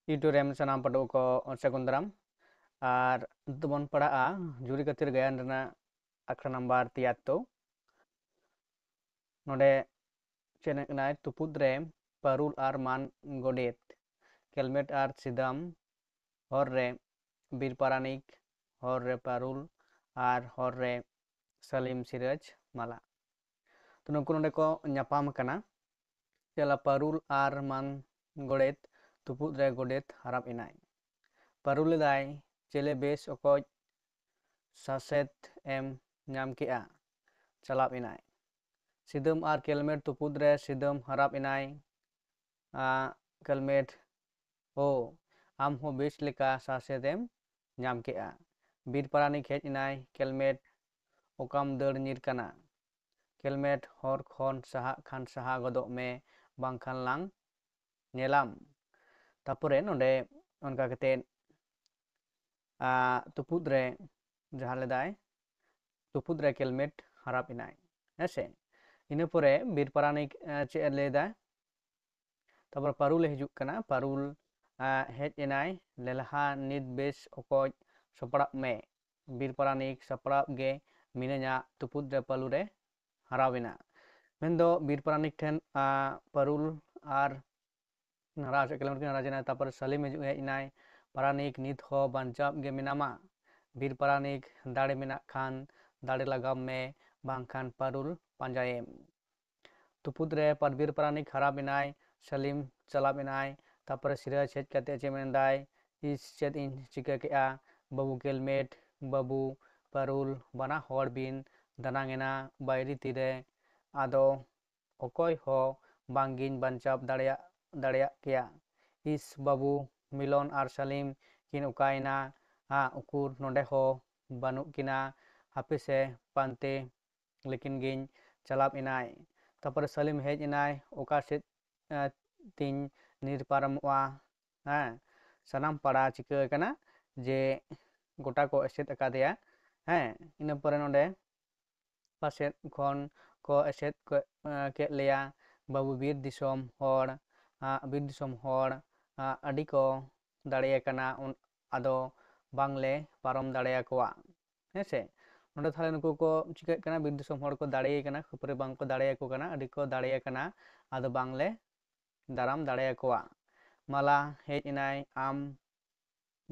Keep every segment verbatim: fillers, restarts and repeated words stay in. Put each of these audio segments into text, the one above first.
YouTube ᱨᱮᱱ ᱥᱟᱱᱟᱢ ᱯᱟᱹᱴᱷᱩᱣᱟᱹ ᱠᱚ ᱥᱟᱹᱜᱩᱱ ᱫᱟᱨᱟᱢ᱾ ᱟᱨ ᱱᱤᱛᱚᱜ ᱵᱚᱱ ᱯᱟᱲᱦᱟᱜᱼᱟ ᱡᱩᱨᱤ ᱠᱟᱹᱛᱷᱤᱨ ᱜᱟᱭᱟᱱ ᱨᱮᱱᱟᱜ ᱟᱠᱷᱲᱟ ᱱᱟᱢᱵᱟᱨ ᱛᱤᱭᱟᱛᱛᱳ᱾ ᱱᱚᱰᱮ ᱪᱮᱫ ᱮᱱᱟᱭ, ᱛᱩᱯᱩᱫ ᱨᱮ ᱯᱟᱹᱨᱩᱞ ᱟᱨ ᱢᱟᱱ ᱜᱚᱰᱮᱛ, ᱠᱮᱞᱢᱮᱴ ᱟᱨ ᱥᱤᱫᱟᱢ, ᱦᱚᱨ ᱨᱮ ᱵᱤᱨ ᱯᱟᱨᱟᱱᱤᱠ, ᱦᱚᱨ ᱨᱮ ᱯᱟᱹᱨᱩᱞ ᱟᱨ ᱦᱚᱨ ᱨᱮ ᱥᱟᱞᱤᱢ ᱥᱤᱨᱟᱡᱽ ᱢᱟᱞᱟ᱾ ᱛᱚ ᱱᱩᱠᱩ ᱱᱚᱰᱮ ᱠᱚ ᱧᱟᱯᱟᱢ ᱟᱠᱟᱱᱟ᱾ ᱪᱮᱫ ᱞᱮᱠᱟ ᱯᱟᱹᱨᱩᱞ ᱟᱨ ᱢᱟᱱ ᱜᱚᱰᱮᱛ, ᱛᱩᱯᱩᱫ ᱨᱮ ᱜᱚᱰᱮᱛ ᱦᱟᱨᱟᱯ ᱮᱱᱟᱭ᱾ ᱯᱟᱹᱨᱩᱞ ᱞᱮᱫᱟᱭ, ᱪᱮᱞᱮ ᱵᱮᱥ ᱚᱠᱚᱡ ᱥᱟᱥᱮᱛ ᱮᱢ ᱧᱟᱢ ᱠᱮᱜᱼᱟ, ᱪᱟᱞᱟᱣ ᱮᱱᱟᱭ᱾ ᱥᱤᱫᱟᱹᱢ ᱟᱨ ᱠᱮᱞᱢᱮᱴ, ᱛᱩᱯᱩᱫ ᱨᱮ ᱥᱤᱫᱟᱹᱢ ᱦᱟᱨᱟᱯ ᱮᱱᱟᱭ᱾ ᱟ, ᱠᱮᱞᱢᱮᱴ, ᱳ, ᱟᱢ ᱦᱚᱸ ᱵᱮᱥ ᱞᱮᱠᱟ ᱥᱟᱥᱮᱛ ᱮᱢ ᱧᱟᱢ ᱠᱮᱜᱼᱟ᱾ ᱵᱤᱨ ᱯᱟᱨᱟᱱᱤᱠ ᱦᱮᱡ ᱮᱱᱟᱭ᱾ ᱠᱮᱞᱢᱮᱴ, ᱚᱠᱟᱢ ᱫᱟᱹᱲ ᱧᱤᱨ ᱠᱟᱱᱟ? ᱠᱮᱞᱢᱮᱴ, ᱦᱚᱨ ᱠᱷᱚᱱ ᱥᱟᱦᱟᱜ ᱠᱷᱟᱱ ᱥᱟᱦᱟ ᱜᱚᱫᱚᱜ ᱢᱮ, ᱵᱟᱝᱠᱷᱟᱱ ᱞᱟᱝ ᱧᱮᱞᱟᱢ᱾ ᱛᱟᱯᱚᱨᱮ ᱱᱚᱰᱮ ᱚᱱᱠᱟ ᱠᱟᱛᱮᱫ, ᱟ, ᱛᱩᱯᱩᱫ ᱨᱮ ᱡᱟᱦᱟᱸ ᱞᱮᱫᱟᱭ, ᱛᱩᱯᱩᱫ ᱨᱮ ᱠᱮᱞᱢᱮᱴ ᱦᱟᱨᱟᱯ ᱮᱱᱟᱭ, ᱦᱮᱸ ᱥᱮ᱾ ᱤᱱᱟᱹ ᱯᱚᱨᱮ ᱵᱤᱨ ᱯᱟᱨᱟᱱᱤᱠ, ᱟ, ᱪᱮᱫ ᱮ ᱞᱟᱹᱭᱫᱟ? ᱛᱟᱯᱚᱨ ᱯᱟᱹᱨᱩᱞᱮ ᱦᱤᱡᱩᱜ ᱠᱟᱱᱟ᱾ ᱯᱟᱹᱨᱩᱞ, ᱟ, ᱦᱮᱡ ᱮᱱᱟᱭ᱾ ᱞᱮᱞᱦᱟ ᱱᱤᱛ ᱵᱮᱥ ᱚᱠᱚᱡ ᱥᱚᱯᱲᱟᱜ ᱢᱮ᱾ ᱵᱤᱨ ᱯᱟᱨᱟᱱᱤᱠ, ᱥᱟᱯᱲᱟᱣ ᱜᱮ ᱢᱤᱱᱟᱹᱧᱟ᱾ ᱛᱩᱯᱩᱫ ᱨᱮ ᱯᱟᱹᱞᱩ ᱨᱮ ᱦᱟᱨᱟᱣ ᱮᱱᱟ᱾ ᱢᱮᱱᱫᱚ ᱵᱤᱨ ᱯᱟᱨᱟᱱᱤᱠ ᱴᱷᱮᱱ, ᱟ, ᱯᱟᱹᱨᱩᱞ ᱟᱨ ᱨᱟᱡᱽ ᱠᱮᱞᱮᱢᱮᱴ ᱠᱤᱱ ᱨᱟᱡᱽ ᱮᱱᱟ᱾ ᱛᱟᱯᱚᱨᱮ ᱥᱟᱞᱤᱢ ᱦᱤᱡᱩᱜ ᱦᱮᱡ ᱮᱱᱟᱭ᱾ ᱯᱟᱨᱟᱱᱤᱠ, ᱱᱤᱛ ᱦᱚᱸ ᱵᱟᱧᱪᱟᱣ ᱜᱮ ᱢᱮᱱᱟᱢᱟ᱾ ᱵᱤᱨ ᱯᱟᱨᱟᱱᱤᱠ, ᱫᱟᱲᱮ ᱢᱮᱱᱟᱜ ᱠᱷᱟᱱ ᱫᱟᱲᱮ ᱞᱟᱜᱟᱣ ᱢᱮ, ᱵᱟᱝᱠᱷᱟᱱ ᱯᱟᱹᱨᱩᱞ ᱯᱟᱸᱡᱟᱭᱮᱢ᱾ ᱛᱩᱯᱩᱫ ᱨᱮ ᱯᱟᱨ-, ᱵᱤᱨ ᱯᱟᱨᱟᱱᱤᱠ ᱦᱟᱨᱟᱯ ᱮᱱᱟᱭ᱾ ᱥᱟᱞᱤᱢ ᱪᱟᱞᱟᱣ ᱮᱱᱟᱭ᱾ ᱛᱟᱯᱚᱨᱮ ᱥᱤᱨᱟᱡᱽ ᱦᱮᱡ ᱠᱟᱛᱮ ᱪᱮᱫ ᱢᱮᱱᱫᱟᱭ? ᱤᱥ, ᱪᱮᱫ ᱤᱧ ᱪᱤᱠᱟᱹ ᱠᱮᱜᱼᱟ? ᱵᱟᱹᱵᱩ ᱠᱮᱞᱢᱮᱴ, ᱵᱟᱹᱵᱩ ᱯᱟᱹᱨᱩᱞ, ᱵᱟᱱᱟ ᱦᱚᱲ ᱵᱤᱱ ᱫᱟᱱᱟᱝ ᱮᱱᱟ ᱵᱟᱭᱨᱤ ᱛᱤᱨᱮ᱾ ᱟᱫᱚ ᱚᱠᱚᱭ ᱦᱚᱸ ᱵᱟᱝᱜᱤᱧ ᱵᱟᱧᱪᱟᱣ ᱫᱟᱲᱮᱭᱟᱜ, ᱫᱟᱲᱮᱭᱟᱜ ᱠᱮᱭᱟ᱾ ᱤᱥ ᱵᱟᱹᱵᱩ, ᱢᱤᱞᱚᱱ ᱟᱨ ᱥᱟᱞᱤᱢ ᱠᱤᱱ ᱚᱠᱟᱭᱮᱱᱟ? ᱟ, ᱩᱠᱩᱨ ᱱᱚᱰᱮ ᱦᱚᱸ ᱵᱟᱹᱱᱩᱜ ᱠᱤᱱᱟ᱾ ᱦᱟᱯᱮ ᱥᱮ ᱯᱟᱱᱛᱮ ᱞᱮᱠᱤᱱ ᱜᱤᱧ ᱪᱟᱞᱟᱣ ᱮᱱᱟᱭ᱾ ᱛᱟᱯᱚᱨᱮ ᱥᱟᱞᱤᱢ ᱦᱮᱡ ᱮᱱᱟᱭ, ᱚᱠᱟ ᱥᱮᱫ, ᱮ, ᱛᱤᱧ ᱧᱤᱨ ᱯᱟᱨᱚᱢᱚᱜᱼᱟ? ᱦᱮᱸ, ᱥᱟᱱᱟᱢ ᱯᱟᱲᱟ ᱪᱤᱠᱟᱹ ᱟᱠᱟᱱᱟ ᱡᱮ ᱜᱚᱴᱟ ᱠᱚ ᱮᱥᱮᱫ ᱟᱠᱟᱫᱮᱭᱟ᱾ ᱦᱮᱸ, ᱤᱱᱟᱹ ᱯᱚᱨᱮ ᱱᱚᱰᱮ ᱯᱟᱥᱮᱫ ᱠᱷᱚᱱ ᱠᱚ ᱮᱥᱮᱫ ᱠᱚ, ᱮ, ᱠᱮᱫ ᱞᱮᱭᱟ᱾ ᱵᱟᱹᱵᱩ ᱵᱤᱨ ᱫᱤᱥᱚᱢ ᱦᱚᱲ, ᱟ, ᱵᱤᱨ ᱫᱤᱥᱚᱢ ᱦᱚᱲ, ᱟᱹᱰᱤ ᱠᱚ ᱫᱟᱲᱮ ᱟᱠᱟᱱᱟ, ᱟᱫᱚ ᱵᱟᱝᱞᱮ ᱯᱟᱨᱚᱢ ᱫᱟᱲᱮᱭᱟᱠᱚᱣᱟ᱾ ᱦᱮᱸ ᱥᱮ? ᱱᱚᱰᱮ ᱛᱟᱦᱚᱞᱮ ᱱᱩᱠᱩ ᱠᱚ ᱪᱤᱠᱟᱹᱜ ᱠᱟᱱᱟ? ᱵᱤᱨ ᱫᱤᱥᱚᱢ ᱦᱚᱲ ᱠᱚ ᱫᱟᱲᱮ ᱟᱠᱟᱱᱟ, ᱠᱷᱟᱹᱯᱟᱹᱨᱤ ᱵᱟᱝ ᱠᱚ ᱫᱟᱲᱮᱭᱟᱠᱚ ᱠᱟᱱᱟ, ᱟᱹᱰᱤ ᱠᱚ ᱫᱟᱲᱮ ᱟᱠᱟᱱᱟ, ᱟᱫᱚ ᱵᱟᱝᱞᱮ ᱫᱟᱨᱟᱢ ᱫᱟᱲᱮᱭᱟᱠᱚᱣᱟ᱾ ᱢᱟᱞᱟ ᱦᱮᱡ ᱮᱱᱟᱭ, ᱟᱢ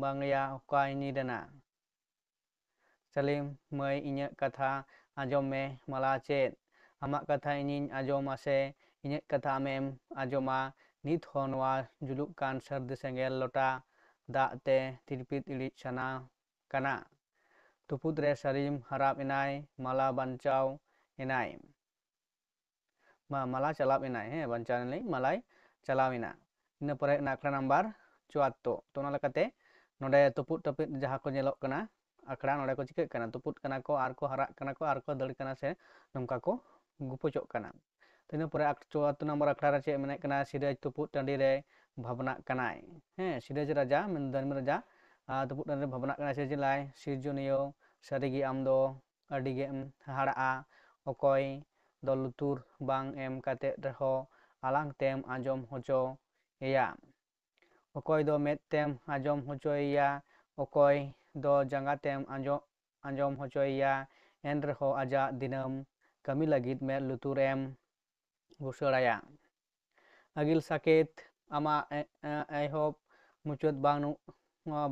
ᱵᱟᱝᱭᱟ ᱚᱠᱟᱭ ᱧᱤᱨ ᱮᱱᱟ? ᱥᱟᱞᱤᱢ ᱢᱟᱹᱭ, ᱤᱧᱟᱹᱜ ᱠᱟᱛᱷᱟ ᱟᱸᱡᱚᱢ ᱢᱮ᱾ ᱢᱟᱞᱟ ᱪᱮᱫ? ᱟᱢᱟᱜ ᱠᱟᱛᱷᱟ ᱤᱧᱤᱧ ᱟᱸᱡᱚᱢᱟ ᱥᱮ ᱤᱧᱟᱹᱜ ᱠᱟᱛᱷᱟ ᱟᱢᱮᱢ ᱟᱸᱡᱚᱢᱟ? ᱱᱤᱛ ᱦᱚᱸ ᱱᱚᱣᱟ ᱡᱩᱞᱩᱜ ᱠᱟᱱ ᱥᱟᱹᱨᱫᱤ ᱥᱮᱸᱜᱮᱞ ᱞᱚᱴᱟ ᱫᱟᱜ ᱛᱮ ᱛᱤᱨᱯᱤᱛ ᱤᱲᱤᱡ ᱥᱟᱱᱟ ᱠᱟᱱᱟ᱾ ᱛᱩᱯᱩᱫ ᱨᱮ ᱥᱟᱞᱤᱢ ᱦᱟᱨᱟᱯ ᱮᱱᱟᱭ, ᱢᱟᱞᱟ ᱵᱟᱧᱪᱟᱣ ᱮᱱᱟᱭ᱾ ᱢᱟ-, ᱢᱟᱞᱟ ᱪᱟᱞᱟᱣ ᱮᱱᱟᱭ, ᱦᱮᱸ, ᱵᱟᱧᱪᱟᱣ ᱮᱱᱟᱭ, ᱢᱟᱞᱟᱭ ᱪᱟᱞᱟᱣ ᱮᱱᱟ᱾ ᱤᱱᱟᱹ ᱯᱚᱨᱮ ᱚᱱᱟ ᱟᱠᱷᱲᱟ ᱱᱟᱢᱵᱟᱨ ᱪᱩᱣᱟᱛᱛᱳᱨ᱾ ᱛᱚ, ᱚᱱᱟ ᱞᱮᱠᱟᱛᱮ ᱱᱚᱰᱮ ᱛᱩᱯᱩᱫ ᱴᱟᱹᱯᱤᱫ ᱡᱟᱦᱟᱸ ᱠᱚ ᱧᱮᱞᱚᱜ ᱠᱟᱱᱟ ᱟᱠᱷᱲᱟ, ᱱᱚᱰᱮ ᱠᱚ ᱪᱤᱠᱟᱹᱜ ᱠᱟᱱᱟ? ᱛᱩᱯᱩᱫ ᱠᱟᱱᱟ ᱠᱚ, ᱟᱨ ᱠᱚ ᱦᱟᱨᱟᱜ ᱠᱟᱱᱟ ᱠᱚ, ᱟᱨ ᱠᱚ ᱫᱟᱹᱲ ᱠᱟᱱᱟ, ᱥᱮ ᱱᱚᱝᱠᱟ ᱠᱚ ᱜᱩᱯᱩᱪᱚᱜ ᱠᱟᱱᱟ᱾ ᱛᱚ, ᱤᱱᱟᱹ ᱯᱚᱨᱮ ᱟᱠ-, ᱪᱩᱣᱟᱛᱛᱳᱨ ᱱᱚᱢᱵᱚᱨ ᱟᱠᱷᱲᱟ ᱨᱮ ᱪᱮᱫ ᱢᱮᱱᱮᱫ ᱠᱟᱱᱟ? ᱥᱤᱨᱟᱹᱡᱽ ᱛᱩᱯᱩᱫ ᱴᱟᱺᱰᱤ ᱨᱮ ᱵᱷᱟᱵᱽᱱᱟᱜ ᱠᱟᱱᱟᱭ᱾ ᱦᱮᱸ, ᱥᱤᱨᱟᱹᱡᱽ ᱨᱟᱡᱟ, ᱢᱮᱱ ᱫᱷᱚᱨᱢᱤ ᱨᱟᱡᱟ, ᱟᱨ ᱛᱩᱯᱩᱫ ᱴᱟᱺᱰᱤ ᱨᱮ ᱵᱷᱟᱵᱽᱱᱟᱜ ᱠᱟᱱᱟᱭ᱾ ᱥᱤᱨᱡᱚᱱᱤᱭᱟᱹ, ᱥᱟᱹᱨᱤᱜᱮ ᱟᱢ ᱫᱚ ᱟᱹᱰᱤ ᱜᱮᱢ ᱦᱟᱦᱟᱲᱟᱜᱼᱟ᱾ ᱚᱠᱚᱭ ᱫᱚ ᱞᱩᱛᱩᱨ ᱵᱟᱝ ᱮᱢ ᱠᱟᱛᱮ ᱨᱮᱦᱚᱸ ᱟᱞᱟᱝ ᱛᱮᱢ ᱟᱸᱡᱚᱢ ᱦᱚᱪᱚ ᱮᱭᱟ? ᱚᱠᱚᱭ ᱫᱚ ᱢᱮᱫ ᱛᱮᱢ ᱟᱸᱡᱚᱢ ᱦᱚᱪᱚᱭᱮᱭᱟ? ᱚᱠᱚᱭ ᱫᱚ ᱡᱟᱸᱜᱟ ᱛᱮᱢ ᱟᱸᱡᱚ-, ᱟᱸᱡᱚᱢ ᱦᱚᱪᱚᱭᱮᱭᱟ? ᱮᱱ ᱨᱮᱦᱚᱸ ᱟᱡᱟᱜ ᱫᱤᱱᱟᱹᱢ ᱠᱟᱹᱢᱤ ᱞᱟᱹᱜᱤᱫ ᱢᱮᱫ ᱞᱩᱛᱩᱨ ᱮᱢ ᱵᱩᱥᱟᱹᱲᱟᱭᱟ᱾ ᱟᱹᱜᱤᱞ ᱥᱟᱠᱮᱛ, ᱟᱢᱟᱜ ᱮ-, ᱮ-, ᱮᱦᱚᱵ ᱢᱩᱪᱟᱹᱫ ᱵᱟᱹᱱᱩᱜ,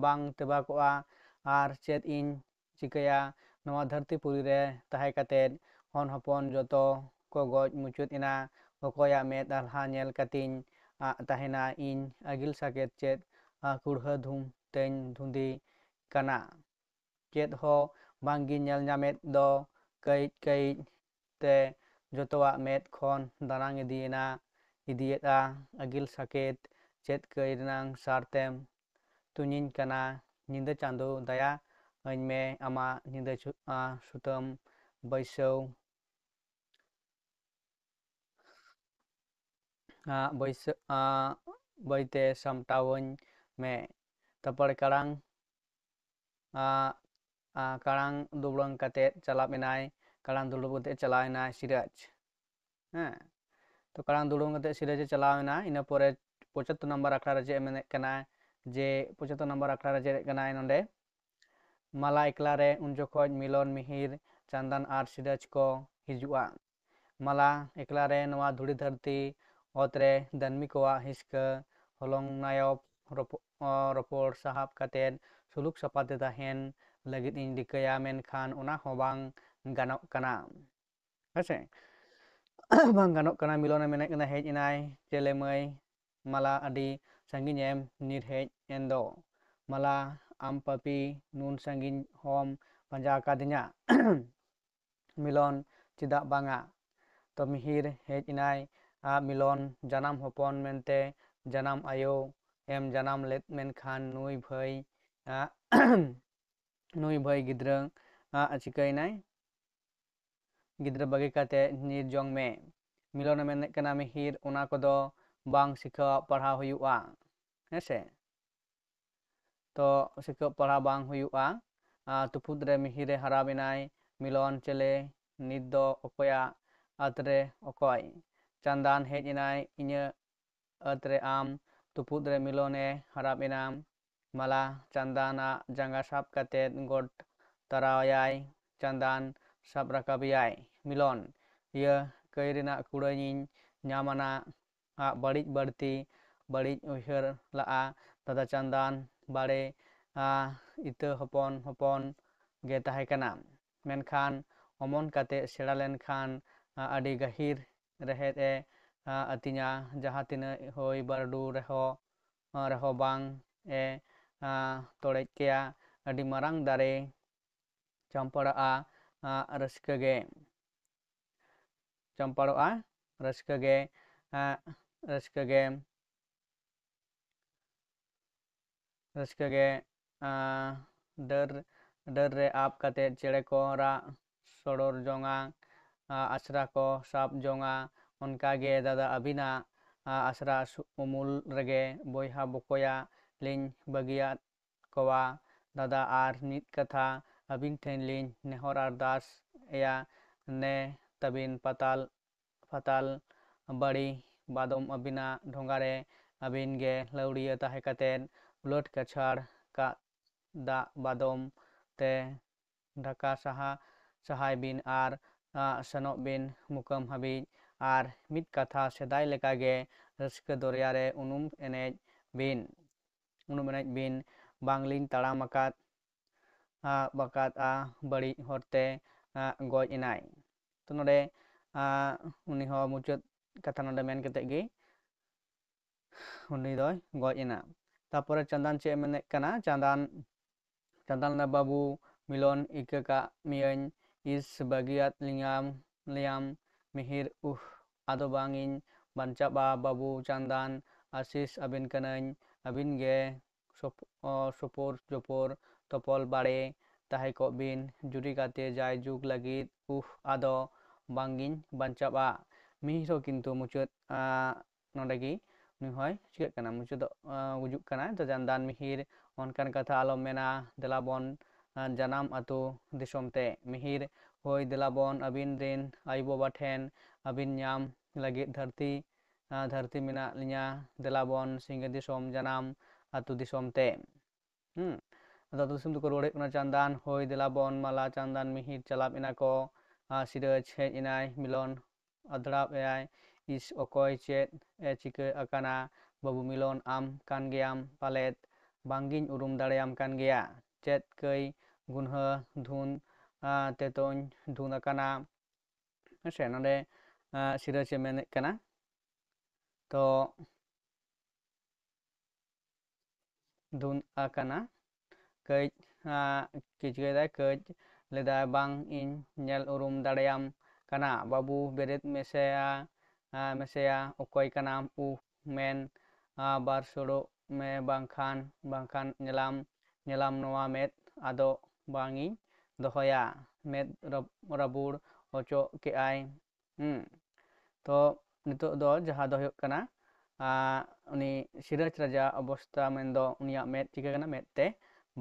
ᱵᱟᱝ ᱛᱮᱵᱟᱠᱚᱜᱼᱟ᱾ ᱟᱨ ᱪᱮᱫ ᱤᱧ ᱪᱤᱠᱟᱹᱭᱟ? ᱱᱚᱣᱟ ᱫᱷᱟᱹᱨᱛᱤ ᱯᱩᱨᱤ ᱨᱮ ᱛᱟᱦᱮᱸ ᱠᱟᱛᱮᱫ ᱦᱚᱱ ᱦᱚᱯᱚᱱ ᱡᱚᱛᱚ ᱠᱚ ᱜᱚᱡ ᱢᱩᱪᱟᱹᱫ ᱮᱱᱟ᱾ ᱚᱠᱚᱭᱟᱜ ᱢᱮᱫ ᱟᱞᱦᱟ ᱧᱮᱞ ᱠᱟᱛᱮᱧ ᱟᱜ ᱛᱟᱦᱮᱱᱟ? ᱤᱧ ᱟᱹᱜᱤᱞ ᱥᱟᱠᱮᱛ ᱪᱮᱫ, ᱟ, ᱠᱩᱲᱦᱟᱹ ᱫᱷᱩᱢ ᱛᱮᱧ ᱫᱷᱩᱸᱫᱤ ᱠᱟᱱᱟ? ᱪᱮᱫ ᱦᱚᱸ ᱵᱟᱝᱜᱤᱧ ᱧᱮᱞ ᱧᱟᱢᱮᱫ ᱫᱚ᱾ ᱠᱟᱹᱡ ᱠᱟᱹᱡ ᱛᱮ ᱡᱚᱛᱚᱣᱟᱜ ᱢᱮᱫ ᱠᱷᱚᱱ ᱫᱟᱱᱟᱝ ᱤᱫᱤᱭᱮᱱᱟ, ᱤᱫᱤᱭᱮᱫᱼᱟ᱾ ᱟᱹᱜᱤᱞ ᱥᱟᱠᱮᱛ ᱪᱮᱫ ᱠᱟᱹᱭ ᱨᱮᱱᱟᱝ ᱥᱟᱨ ᱛᱮᱢ ᱛᱩᱧᱤᱧ ᱠᱟᱱᱟ? ᱧᱤᱫᱟᱹ ᱪᱟᱸᱫᱚ ᱫᱟᱭᱟ ᱟᱹᱧ ᱢᱮ, ᱟᱢᱟᱜ ᱧᱤᱫᱟᱹ ᱪᱷᱩ-, ᱟ, ᱥᱩᱛᱟᱹᱢ ᱵᱟᱹᱭᱥᱟᱹᱣ᱾ ᱟ, ᱵᱟᱹᱭᱥᱟᱹ-, ᱟ, ᱵᱟᱹᱭᱛᱮ ᱥᱟᱢᱴᱟᱣᱟᱹᱧ ᱢᱮ᱾ ᱛᱟᱨᱯᱚᱨᱮ ᱠᱟᱲᱟᱝ, ᱟ, ᱟ, ᱠᱟᱲᱟᱝ ᱫᱩᱵᱲᱟᱹᱝ ᱠᱟᱛᱮᱫ ᱪᱟᱞᱟᱣ ᱮᱱᱟᱭ, ᱠᱟᱲᱟᱝ ᱫᱩᱲᱩᱵ ᱠᱟᱛᱮᱫ ᱪᱟᱞᱟᱣ ᱮᱱᱟᱭ ᱥᱤᱨᱟᱡᱽ᱾ ᱦᱮᱸ, ᱛᱚ ᱠᱟᱲᱟᱝ ᱫᱩᱲᱩᱵ ᱠᱟᱛᱮᱫ ᱥᱤᱨᱟᱡᱽ ᱮ ᱪᱟᱞᱟᱣ ᱮᱱᱟ᱾ ᱤᱱᱟᱹ ᱯᱚᱨᱮ ᱯᱚᱸᱪᱟᱛᱛᱳᱨ ᱱᱟᱢᱵᱟᱨ ᱟᱠᱷᱲᱟ ᱨᱮ ᱪᱮᱫ ᱮ ᱢᱮᱱᱮᱫ ᱠᱟᱱᱟ, ᱡᱮ ᱯᱚᱸᱪᱟᱛᱛᱳᱨ ᱱᱟᱢᱵᱟᱨ ᱟᱠᱷᱲᱟ ᱨᱮ ᱪᱮᱫ ᱮ ᱠᱟᱱᱟᱭ ᱱᱚᱰᱮ, ᱢᱟᱞᱟ ᱮᱠᱞᱟ ᱨᱮ ᱩᱱ ᱡᱚᱠᱷᱚᱡ ᱢᱤᱞᱚᱱ, ᱢᱤᱦᱤᱨ, ᱪᱟᱸᱫᱟᱱ ᱟᱨ ᱥᱤᱨᱟᱡᱽ ᱠᱚ ᱦᱤᱡᱩᱜᱼᱟ᱾ ᱢᱟᱞᱟ ᱮᱠᱞᱟ ᱨᱮ ᱱᱚᱣᱟ ᱫᱷᱩᱲᱤ ᱫᱷᱟᱹᱨᱛᱤ ᱚᱛ ᱨᱮ ᱫᱟᱹᱱᱢᱤ ᱠᱚᱣᱟᱜ ᱦᱤᱥᱠᱟᱹ ᱦᱚᱞᱚᱝ ᱱᱟᱭᱚᱵ ᱨᱚᱯᱚ-, ᱚ, ᱨᱚᱯᱚᱲ ᱥᱟᱦᱟᱵ ᱠᱟᱛᱮᱫ ᱥᱩᱞᱩᱠ ᱥᱟᱯᱷᱟ ᱛᱮ ᱛᱟᱦᱮᱱ ᱞᱟᱹᱜᱤᱫ ᱤᱧ ᱨᱤᱠᱟᱹᱭᱟ, ᱢᱮᱱᱠᱷᱟᱱ ᱚᱱᱟ ᱦᱚᱸ ᱵᱟᱝ ᱜᱟᱱᱚᱜ ᱠᱟᱱᱟ᱾ ᱦᱮᱸᱥᱮ? ᱵᱟᱝ ᱜᱟᱱᱚᱜ ᱠᱟᱱᱟ᱾ ᱢᱤᱞᱚᱱᱮ ᱢᱮᱱᱮᱫ ᱠᱟᱱᱟ, ᱦᱮᱡ ᱮᱱᱟᱭ ᱪᱮᱞᱮ ᱢᱟᱹᱭ, ᱢᱟᱞᱟ ᱟᱹᱰᱤ ᱥᱟᱺᱜᱤᱧᱮᱢ ᱧᱤᱨ ᱦᱮᱡ ᱮᱱ ᱫᱚ᱾ ᱢᱟᱞᱟ, ᱟᱢ ᱯᱟᱹᱯᱤ, ᱱᱩᱱ ᱥᱟᱺᱜᱤᱧ ᱦᱚᱸᱢ ᱯᱟᱸᱡᱟ ᱟᱠᱟᱫᱤᱧᱟ᱾ ᱢᱤᱞᱚᱱ, ᱪᱮᱫᱟᱜ ᱵᱟᱝᱟ? ᱛᱚ ᱢᱤᱦᱤᱨ ᱦᱮᱡ ᱮᱱᱟᱭ, ᱟ, ᱢᱤᱞᱚᱱ, ᱡᱟᱱᱟᱢ ᱦᱚᱯᱚᱱ ᱢᱮᱱᱛᱮ ᱡᱟᱱᱟᱢ ᱟᱭᱳ ᱮᱢ ᱡᱟᱱᱟᱢ ᱞᱮᱫ, ᱢᱮᱱᱠᱷᱟᱱ ᱱᱩᱭ ᱵᱷᱟᱹᱭ, ᱟ, ᱱᱩᱭ ᱵᱷᱟᱹᱭ ᱜᱤᱫᱽᱨᱟᱹ, ᱟ, ᱪᱤᱠᱟᱹᱭᱮᱱᱟᱭ? ᱜᱤᱫᱽᱨᱟᱹ ᱵᱟᱹᱜᱤ ᱠᱟᱛᱮ ᱧᱤᱨ ᱡᱚᱝ ᱢᱮ᱾ ᱢᱤᱞᱚᱱᱮ ᱢᱮᱱᱮᱫ ᱠᱟᱱᱟ, ᱢᱤᱦᱤᱨ, ᱚᱱᱟ ᱠᱚᱫᱚ ᱵᱟᱝ ᱥᱤᱠᱷᱟᱹᱣᱟᱜ ᱯᱟᱲᱦᱟᱣ ᱦᱩᱭᱩᱜᱼᱟ᱾ ᱦᱮᱸ ᱥᱮ? ᱛᱚ ᱥᱤᱠᱷᱟᱹᱣᱟᱜ ᱯᱟᱲᱦᱟᱣ ᱵᱟᱝ ᱦᱩᱭᱩᱜᱼᱟ᱾ ᱟᱨ ᱛᱩᱯᱩᱫ ᱨᱮ ᱢᱤᱦᱤᱨᱮ ᱦᱟᱨᱟᱯ ᱮᱱᱟᱭ᱾ ᱢᱤᱞᱚᱱ, ᱪᱮᱞᱮ, ᱱᱤᱛ ᱫᱚ ᱚᱠᱚᱭᱟᱜ ᱟᱹᱛ ᱨᱮ ᱚᱠᱚᱭ? ᱪᱟᱸᱫᱟᱱ ᱦᱮᱡ ᱮᱱᱟᱭ ᱤᱧᱟᱹᱜ ᱟᱹᱛ ᱨᱮ ᱟᱢ᱾ ᱛᱩᱯᱩᱫ ᱨᱮ ᱢᱤᱞᱚᱱᱮ ᱦᱟᱨᱟᱯ ᱮᱱᱟ᱾ ᱢᱟᱞᱟ ᱪᱟᱸᱫᱟᱱᱟᱜ ᱡᱟᱸᱜᱟ ᱥᱟᱵ ᱠᱟᱛᱮ ᱜᱚᱴ ᱛᱟᱨᱟᱭᱟᱭ᱾ ᱪᱟᱸᱫᱟᱱ ᱥᱟᱵ ᱨᱟᱠᱟᱵᱮᱭᱟᱭ᱾ ᱢᱤᱞᱚᱱ, ᱤᱭᱟᱹ, ᱠᱟᱹᱭ ᱨᱮᱱᱟᱜ ᱠᱩᱲᱟᱹᱭᱤᱧ ᱧᱟᱢ ᱟᱱᱟ᱾ ᱟᱜ ᱵᱟᱹᱲᱤᱡ ᱵᱟᱹᱲᱛᱤ, ᱵᱟᱹᱲᱤᱡ ᱩᱭᱦᱟᱹᱨ ᱞᱟᱜᱼᱟ᱾ ᱫᱟᱫᱟ ᱪᱟᱸᱫᱟᱱ ᱵᱟᱲᱮ, ᱟ, ᱤᱛᱟᱹ ᱦᱚᱯᱚᱱ ᱦᱚᱯᱚᱱ ᱜᱮ ᱛᱟᱦᱮᱸ ᱠᱟᱱᱟ, ᱢᱮᱱᱠᱷᱟᱱ ᱚᱢᱚᱱ ᱠᱟᱛᱮ ᱥᱮᱬᱟ ᱞᱮᱱᱠᱷᱟᱱ, ᱟ, ᱟᱹᱰᱤ ᱜᱟᱹᱦᱤᱨ ᱨᱮᱦᱮᱫ ᱮ, ᱟ, ᱟᱹᱛᱤᱧᱟ᱾ ᱡᱟᱦᱟᱸ ᱛᱤᱱᱟᱹᱜ ᱦᱚᱭ ᱵᱟᱹᱨᱰᱩ ᱨᱮᱦᱚᱸ, ᱟ, ᱨᱮᱦᱚᱸ ᱵᱟᱝ ᱮ, ᱟ, ᱛᱚᱲᱮᱡ ᱠᱮᱭᱟ᱾ ᱟᱹᱰᱤ ᱢᱟᱨᱟᱝ ᱫᱟᱨᱮ ᱪᱟᱢᱯᱟᱲᱟᱜᱼᱟ, ᱟ, ᱨᱟᱹᱥᱠᱟᱹ ᱜᱮ᱾ ᱪᱟᱢᱯᱟᱲᱚᱜᱼᱟ, ᱨᱟᱹᱥᱠᱟᱹ ᱜᱮ, ᱟ, ᱨᱟᱹᱥᱠᱟᱹ ᱜᱮ, ᱨᱟᱹᱥᱠᱟᱹ ᱜᱮ, ᱟ, ᱰᱟᱹᱨ, ᱰᱟᱹᱨ ᱨᱮ ᱟᱵ ᱠᱟᱛᱮ ᱪᱮᱬᱮ ᱠᱚ ᱨᱟᱜ ᱥᱚᱲᱚᱨ ᱡᱚᱝᱟ, ᱟ, ᱟᱥᱨᱟ ᱠᱚ ᱥᱟᱵ ᱡᱚᱝᱟ᱾ ᱚᱱᱠᱟ ᱜᱮ ᱫᱟᱫᱟ ᱟᱹᱵᱤᱱᱟᱜ, ᱟ, ᱟᱥᱨᱟ ᱥᱩ-, ᱩᱢᱩᱞ ᱨᱮᱜᱮ ᱵᱚᱭᱦᱟ ᱵᱚᱠᱚᱭᱟ ᱞᱤᱧ ᱵᱟᱹᱜᱤᱭᱟᱫ ᱠᱚᱣᱟ᱾ ᱫᱟᱫᱟ ᱟᱨ ᱢᱤᱫ ᱠᱟᱛᱷᱟ ᱟᱹᱵᱤᱱ ᱴᱷᱮᱱ ᱞᱤᱧ ᱱᱮᱦᱚᱨ ᱟᱨᱫᱟᱥ ᱮᱭᱟ, ᱱᱮ ᱛᱟᱹᱵᱤᱱ ᱯᱟᱛᱟᱞ, ᱯᱟᱛᱟᱞ ᱵᱟᱹᱲᱤ ᱵᱟᱫᱚᱢ ᱟᱹᱵᱤᱱᱟᱜ ᱰᱷᱚᱸᱜᱟ ᱨᱮ ᱟᱹᱵᱤᱱ ᱜᱮ ᱞᱟᱹᱣᱲᱤᱭᱟᱹ ᱛᱟᱦᱮᱸ ᱠᱟᱛᱮᱫ ᱩᱞᱟᱹᱴ ᱠᱟᱪᱷᱟᱲ ᱠᱟᱜ ᱫᱟᱜ ᱵᱟᱫᱚᱢ ᱛᱮ ᱰᱷᱟᱠᱟ ᱥᱟᱦᱟ ᱥᱟᱦᱟᱭ ᱵᱤᱱ ᱟᱨ, ᱟ, ᱥᱮᱱᱚᱜ ᱵᱤᱱ ᱢᱩᱠᱟᱹᱢ ᱦᱟᱹᱵᱤᱡ᱾ ᱟᱨ ᱢᱤᱫ ᱠᱟᱛᱷᱟ ᱥᱮᱫᱟᱭ ᱞᱮᱠᱟᱜᱮ ᱨᱟᱹᱥᱠᱟᱹ ᱫᱚᱨᱭᱟ ᱨᱮ ᱩᱱᱩᱢ ᱮᱱᱮᱡ ᱵᱤᱱ, ᱩᱱᱩᱢ ᱮᱱᱮᱡ ᱵᱤᱱ᱾ ᱵᱟᱝᱞᱤᱧ ᱛᱟᱲᱟᱢ ᱟᱠᱟᱫ, ᱟ, ᱵᱟᱠᱟᱫᱼᱟ ᱵᱟᱹᱲᱤᱡ ᱦᱚᱨᱛᱮ, ᱟ, ᱜᱚᱡ ᱮᱱᱟᱭ᱾ ᱛᱚ ᱱᱚᱰᱮ, ᱟ, ᱩᱱᱤ ᱦᱚᱸ ᱢᱩᱪᱟᱹᱫ ᱠᱟᱛᱷᱟ ᱱᱚᱰᱮ ᱢᱮᱱ ᱠᱟᱛᱮᱫ ᱜᱮ ᱩᱱᱤ ᱫᱚᱭ ᱜᱚᱡ ᱮᱱᱟ᱾ ᱛᱟᱯᱚᱨᱮ ᱪᱟᱸᱫᱟᱱ ᱪᱮᱫ ᱮ ᱢᱮᱱᱮᱫ ᱠᱟᱱᱟ? ᱪᱟᱸᱫᱟᱱ, ᱪᱟᱸᱫᱟᱱ ᱞᱟᱹᱭᱫᱟ, "ᱵᱟᱹᱵᱩ ᱢᱤᱞᱚᱱ, ᱤᱠᱟᱹ ᱠᱟᱜ ᱢᱤᱭᱟᱹᱧ, ᱤᱥ ᱵᱟᱹᱜᱤᱭᱟᱫ ᱞᱤᱧᱟᱢ, ᱞᱤᱭᱟᱢ ᱢᱤᱦᱤᱨ, ᱩᱦ, ᱟᱫᱚ ᱵᱟᱝ ᱤᱧ ᱵᱟᱧᱪᱟᱜᱼᱟ ᱵᱟᱹᱵᱩ ᱪᱟᱸᱫᱟᱱ, ᱟᱥᱤᱥ ᱟᱹᱵᱤᱱ ᱠᱟᱹᱱᱟᱹᱧ, ᱟᱹᱵᱤᱱ ᱜᱮ ᱥᱚᱯ-, ᱚ, ᱥᱩᱯᱩᱨ ᱡᱩᱯᱩᱨ ᱛᱚᱯᱚᱞ ᱵᱟᱲᱮ ᱛᱟᱦᱮᱸ ᱠᱚᱜ ᱵᱤᱱ, ᱡᱩᱨᱤ ᱜᱟᱛᱮ ᱡᱟᱭ ᱡᱩᱜᱽ ᱞᱟᱹᱜᱤᱫ, ᱩᱦ, ᱟᱫᱚ ᱵᱟᱝ ᱤᱧ ᱵᱟᱧᱪᱟᱜᱼᱟ᱾" ᱢᱤᱦᱤᱨ ᱦᱚᱸ ᱠᱤᱱᱛᱩ ᱢᱩᱪᱟᱹᱫ, ᱟ, ᱱᱚᱰᱮ ᱜᱮ ᱩᱱᱤ ᱦᱚᱸᱭ ᱪᱤᱠᱟᱹᱜ ᱠᱟᱱᱟ, ᱢᱩᱪᱟᱹᱫᱚᱜ, ᱟ, ᱜᱩᱡᱩᱜ ᱠᱟᱱᱟᱭ᱾ ᱛᱚ ᱪᱟᱸᱫᱟᱱ ᱢᱤᱦᱤᱨ, ᱚᱱᱠᱟᱱ ᱠᱟᱛᱷᱟ ᱟᱞᱚᱢ ᱢᱮᱱᱟ, ᱫᱮᱞᱟ ᱵᱚᱱ, ᱟ, ᱡᱟᱱᱟᱢ ᱟᱹᱛᱩ ᱫᱤᱥᱚᱢ ᱛᱮ᱾ ᱢᱤᱦᱤᱨ, ᱦᱳᱭ ᱫᱮᱞᱟ ᱵᱚᱱ ᱟᱹᱵᱤᱱ ᱨᱤᱱ ᱟᱭᱳ ᱵᱟᱵᱟ ᱴᱷᱮᱱ, ᱟᱹᱵᱤᱱ ᱧᱟᱢ ᱞᱟᱹᱜᱤᱫ ᱫᱷᱟᱹᱨᱛᱤ, ᱟ, ᱫᱷᱟᱹᱨᱛᱤ ᱢᱮᱱᱟᱜ ᱞᱤᱧᱟ, ᱫᱮᱞᱟ ᱵᱚᱱ ᱥᱤᱸᱜᱟᱹ ᱫᱤᱥᱚᱢ ᱡᱟᱱᱟᱢ ᱟᱹᱛᱩ ᱫᱤᱥᱚᱢ ᱛᱮ᱾ ᱦᱩᱸ᱾ ᱟᱫᱚ ᱟᱹᱛᱩ ᱫᱤᱥᱚᱢ ᱫᱚᱠᱚ ᱨᱩᱣᱟᱹᱲ ᱦᱮᱡ ᱠᱟᱱᱟ ᱪᱟᱸᱫᱟᱱ, ᱦᱳᱭ ᱫᱮᱞᱟ ᱵᱚᱱ ᱢᱟᱞᱟ ᱪᱟᱸᱫᱟᱱ ᱢᱤᱦᱤᱨ ᱪᱟᱞᱟᱵ ᱮᱱᱟ ᱠᱚ, ᱟ, ᱥᱤᱨᱟᱹᱡᱽ ᱦᱮᱡ ᱮᱱᱟᱭ ᱢᱤᱞᱚᱱ ᱟᱫᱽᱲᱟᱣ ᱮᱭᱟᱭ, ᱤᱥ ᱚᱠᱚᱭ ᱪᱮᱫ ᱮ ᱪᱤᱠᱟᱹ ᱟᱠᱟᱱᱟ, ᱵᱟᱹᱵᱩ ᱢᱤᱞᱚᱱ ᱟᱢ ᱠᱟᱱ ᱜᱮᱭᱟᱢ ᱯᱟᱞᱮᱫ, ᱵᱟᱝᱜᱤᱧ ᱩᱨᱩᱢ ᱫᱟᱲᱮᱭᱟᱢ ᱠᱟᱱ ᱜᱮᱭᱟ, ᱪᱮᱫ ᱠᱟᱹᱭ ᱜᱩᱱᱦᱟᱹ ᱫᱷᱩᱱ, ᱟ, ᱛᱮᱛᱚᱧ ᱫᱷᱩᱱ ᱟᱠᱟᱱᱟ᱾ ᱦᱮᱸᱥᱮ, ᱱᱚᱰᱮ, ᱟ, ᱥᱤᱨᱟᱹᱡᱽ ᱮ ᱢᱮᱱᱮᱫ ᱠᱟᱱᱟ᱾ ᱛᱚ, ᱫᱷᱩᱱ ᱟᱠᱟᱱᱟ᱾ ᱠᱟᱹᱡ, ᱟ, ᱪᱤᱠᱟᱹᱭᱮᱫᱟᱭ? ᱠᱟᱹᱡ ᱞᱮᱫᱟᱭ, ᱵᱟᱝ ᱤᱧ ᱧᱮᱞ ᱩᱨᱩᱢ ᱫᱟᱲᱮᱭᱟᱢ ᱠᱟᱱᱟ᱾ ᱵᱟᱹᱵᱩ ᱵᱮᱨᱮᱫ ᱢᱮᱥᱮᱭᱟ, ᱟ, ᱢᱮᱥᱮᱭᱟ, ᱚᱠᱚᱭ ᱠᱟᱱᱟᱢ? ᱩᱦ, ᱢᱮᱱ, ᱟ, ᱵᱟᱨ ᱥᱩᱲᱩᱜ ᱢᱮ ᱵᱟᱝᱠᱷᱟᱱ, ᱵᱟᱝᱠᱷᱟᱱ ᱧᱮᱞᱟᱢ, ᱧᱮᱞᱟᱢ ᱱᱚᱣᱟ ᱢᱮᱫ ᱟᱫᱚ ᱵᱟᱝ ᱤᱧ ᱫᱚᱦᱚᱭᱟ᱾ ᱢᱮᱫ ᱨᱟᱵ-, ᱨᱟᱵᱩᱲ ᱚᱪᱚᱜ ᱠᱮᱜᱼᱟᱭ᱾ ᱦᱩᱸ᱾ ᱛᱚ ᱱᱤᱛᱚᱜ ᱫᱚ ᱡᱟᱦᱟᱸ ᱫᱚ ᱦᱩᱭᱩᱜ ᱠᱟᱱᱟ, ᱟ, ᱩᱱᱤ ᱥᱤᱨᱟᱡᱽ ᱨᱟᱡᱟ ᱚᱵᱚᱥᱛᱟ, ᱢᱮᱱᱫᱚ ᱩᱱᱤᱭᱟᱜ ᱢᱮᱫ ᱪᱤᱠᱟᱹ ᱠᱟᱱᱟ? ᱢᱮᱫ ᱛᱮ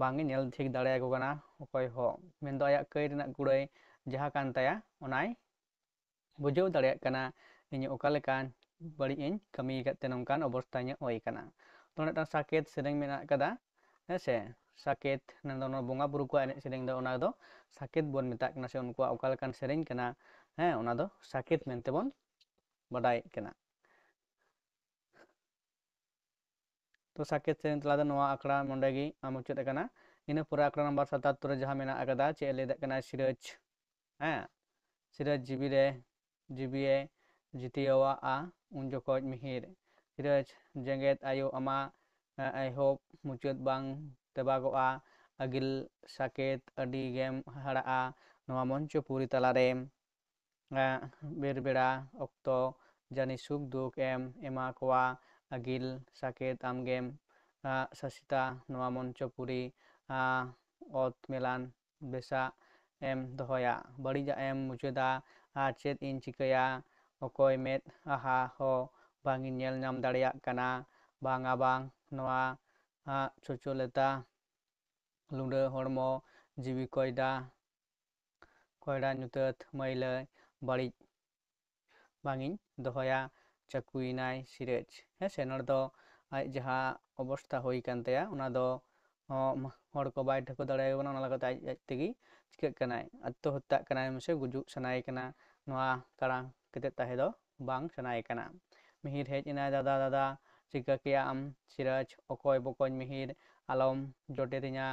ᱵᱟᱝ ᱮ ᱧᱮᱞ ᱴᱷᱤᱠ ᱫᱟᱲᱮᱭᱟᱠᱚ ᱠᱟᱱᱟ ᱚᱠᱚᱭ ᱦᱚᱸ, ᱢᱮᱱᱫᱚ ᱟᱭᱟᱜ ᱠᱟᱹᱭ ᱨᱮᱱᱟᱜ ᱠᱩᱲᱟᱹᱭ ᱡᱟᱦᱟᱸ ᱠᱟᱱ ᱛᱟᱭᱟ ᱚᱱᱟᱭ ᱵᱩᱡᱷᱟᱹᱣ ᱫᱟᱲᱮᱭᱟᱜ ᱠᱟᱱᱟ, ᱤᱧ ᱚᱠᱟ ᱞᱮᱠᱟᱱ ᱵᱟᱹᱲᱤᱡ ᱤᱧ ᱠᱟᱹᱢᱤ ᱟᱠᱟᱫ ᱛᱮ ᱱᱚᱝᱠᱟᱱ ᱚᱵᱚᱥᱛᱟ ᱤᱧᱟᱹᱜ ᱦᱩᱭ ᱟᱠᱟᱱᱟ᱾ ᱛᱚ ᱢᱤᱫᱴᱟᱝ ᱥᱟᱠᱮᱛ ᱥᱮᱨᱮᱧ ᱢᱮᱱᱟᱜ ᱟᱠᱟᱫᱟ, ᱦᱮᱸ ᱥᱮ, ᱥᱟᱠᱮᱛ ᱢᱮᱱᱫᱚ ᱱᱚᱣᱟ ᱵᱚᱸᱜᱟ ᱵᱩᱨᱩ ᱠᱚᱣᱟᱜ ᱮᱱᱮᱡ ᱥᱮᱨᱮᱧ ᱫᱚ, ᱚᱱᱟ ᱫᱚ ᱥᱟᱠᱮᱛ ᱵᱚᱱ ᱢᱮᱛᱟᱜ ᱠᱟᱱᱟ, ᱥᱮ ᱩᱱᱠᱩᱣᱟᱜ ᱚᱠᱟ ᱞᱮᱠᱟᱱ ᱥᱮᱨᱮᱧ ᱠᱟᱱᱟ, ᱦᱮᱸ, ᱚᱱᱟ ᱫᱚ ᱥᱟᱠᱮᱛ ᱢᱮᱱᱛᱮ ᱵᱚᱱ ᱵᱟᱰᱟᱭᱮᱫ ᱠᱟᱱᱟ᱾ ᱛᱚ ᱥᱟᱠᱮᱛ ᱥᱮᱨᱮᱧ ᱛᱟᱞᱟ ᱫᱚ ᱱᱚᱣᱟ ᱟᱠᱷᱲᱟ ᱱᱚᱸᱰᱮ ᱜᱮ ᱢᱩᱪᱟᱹᱫ ᱟᱠᱟᱱᱟ᱾ ᱤᱱᱟᱹ ᱯᱚᱨᱮ ᱟᱠᱷᱲᱟ ᱱᱟᱢᱵᱟᱨ ᱥᱟᱛᱟᱛᱛᱳᱨ ᱨᱮ ᱡᱟᱦᱟᱸ ᱢᱮᱱᱟᱜ ᱟᱠᱟᱫᱟ, ᱪᱮᱫ ᱮ ᱞᱟᱹᱭ ᱫᱟᱲᱮᱭᱟᱜ ᱠᱟᱱᱟ, ᱥᱤᱨᱟᱹᱡᱽ, ᱦᱮᱸ, ᱥᱤᱨᱟᱹᱡᱽ ᱡᱤᱣᱤ ᱨᱮ, ᱡᱤᱣᱤᱭᱮ ᱡᱤᱛᱤᱭᱟᱹᱣᱟᱜᱼᱟ, ᱩᱱ ᱡᱚᱠᱷᱚᱡ ᱢᱤᱦᱤᱨ᱾ ᱥᱤᱨᱟᱹᱡᱽ ᱡᱮᱜᱮᱛ ᱟᱭᱳ ᱟᱢᱟᱜ, ᱮ, ᱮᱦᱚᱵ ᱢᱩᱪᱟᱹᱫ ᱵᱟᱝ ᱛᱮᱵᱟᱜᱚᱜᱼᱟ᱾ ᱟᱹᱜᱤᱞ ᱥᱟᱠᱮᱛ ᱟᱹᱰᱤ ᱜᱮᱢ ᱦᱟᱦᱟᱲᱟᱜᱼᱟ, ᱱᱚᱣᱟ ᱢᱚᱧᱪᱚᱯᱩᱨᱤ ᱛᱟᱞᱟᱨᱮ, ᱮ, ᱵᱮᱨ ᱵᱮᱲᱟ ᱚᱠᱛᱚ ᱡᱟᱹᱱᱤ ᱥᱩᱠ ᱫᱩᱠ ᱮᱢ ᱮᱢᱟ ᱠᱚᱣᱟ᱾ ᱟᱹᱜᱤᱞ ᱥᱟᱠᱮᱛ ᱟᱢᱜᱮᱢ, ᱮ, ᱥᱟᱥᱤᱛᱟ, ᱱᱚᱣᱟ ᱢᱚᱧᱪᱚᱯᱩᱨᱤ, ᱮ, ᱚᱛ ᱢᱮᱞᱟᱱ ᱵᱮᱥᱟᱜ ᱮᱢ ᱫᱚᱦᱚᱭᱟ, ᱵᱟᱹᱲᱤᱡᱟᱜ ᱮᱢ ᱢᱩᱪᱟᱹᱫᱟ, ᱟᱨ ᱪᱮᱫ ᱤᱧ ᱪᱤᱠᱟᱹᱭᱟ? ᱚᱠᱚᱭ ᱢᱮᱫ ᱟᱦᱟ ᱦᱚᱸ ᱵᱟᱝ ᱤᱧ ᱧᱮᱞ ᱧᱟᱢ ᱫᱟᱲᱮᱭᱟᱜ ᱠᱟᱱᱟ᱾ ᱵᱟᱝᱟ ᱵᱟᱝ, ᱱᱚᱣᱟ, ᱟ, ᱪᱚᱪᱚᱞᱮᱛᱟ ᱞᱩᱸᱰᱟᱹ ᱦᱚᱲᱢᱚ ᱡᱤᱣᱤ ᱠᱚᱭᱰᱟ, ᱠᱚᱭᱰᱟ ᱧᱩᱛᱟᱹᱛ ᱢᱟᱹᱭᱞᱟᱹ ᱵᱟᱹᱲᱤᱡ ᱵᱟᱝ ᱤᱧ ᱫᱚᱦᱚᱭᱟ, ᱪᱟᱹᱠᱩᱭᱮᱱᱟᱭ ᱥᱤᱨᱟᱹᱡᱽ᱾ ᱦᱮᱸ ᱥᱮ, ᱱᱚᱰᱮ ᱫᱚ ᱟᱡ ᱡᱟᱦᱟᱸ ᱚᱵᱚᱥᱛᱷᱟ ᱦᱩᱭ ᱠᱟᱱ ᱛᱟᱭᱟ, ᱚᱱᱟ ᱫᱚ, ᱚ, ᱦᱚᱲ ᱠᱚ ᱵᱟᱭ ᱴᱷᱟᱹᱣᱠᱟᱹ ᱫᱟᱲᱮᱭᱟᱠᱚ ᱠᱟᱱᱟ, ᱚᱱᱟ ᱞᱮᱠᱟᱛᱮ ᱟᱡ, ᱟᱡ ᱛᱮᱜᱮ ᱪᱤᱠᱟᱹᱜ ᱠᱟᱱᱟᱭ, ᱟᱛᱛᱚᱦᱚᱛᱛᱟᱜ ᱠᱟᱱᱟᱭ, ᱢᱟᱥᱮ ᱜᱩᱡᱩᱜ ᱥᱟᱱᱟᱭᱮ ᱠᱟᱱᱟ, ᱱᱚᱣᱟ ᱠᱟᱲᱟᱝ ᱠᱟᱛᱮᱫ ᱛᱟᱦᱮᱸ ᱫᱚ ᱵᱟᱝ ᱥᱟᱱᱟᱭᱮ ᱠᱟᱱᱟ᱾ ᱢᱤᱦᱤᱨ ᱦᱮᱡ ᱮᱱᱟᱭ, ᱫᱟᱫᱟ, ᱫᱟᱫᱟ, ᱪᱤᱠᱟᱹ ᱠᱮᱭᱟ ᱟᱢ ᱥᱤᱨᱟᱹᱡᱽ, ᱚᱠᱚᱭ ᱵᱚᱠᱚᱧ ᱢᱤᱦᱤᱨ, ᱟᱞᱚᱢ ᱡᱚᱴᱮᱫᱤᱧᱟ᱾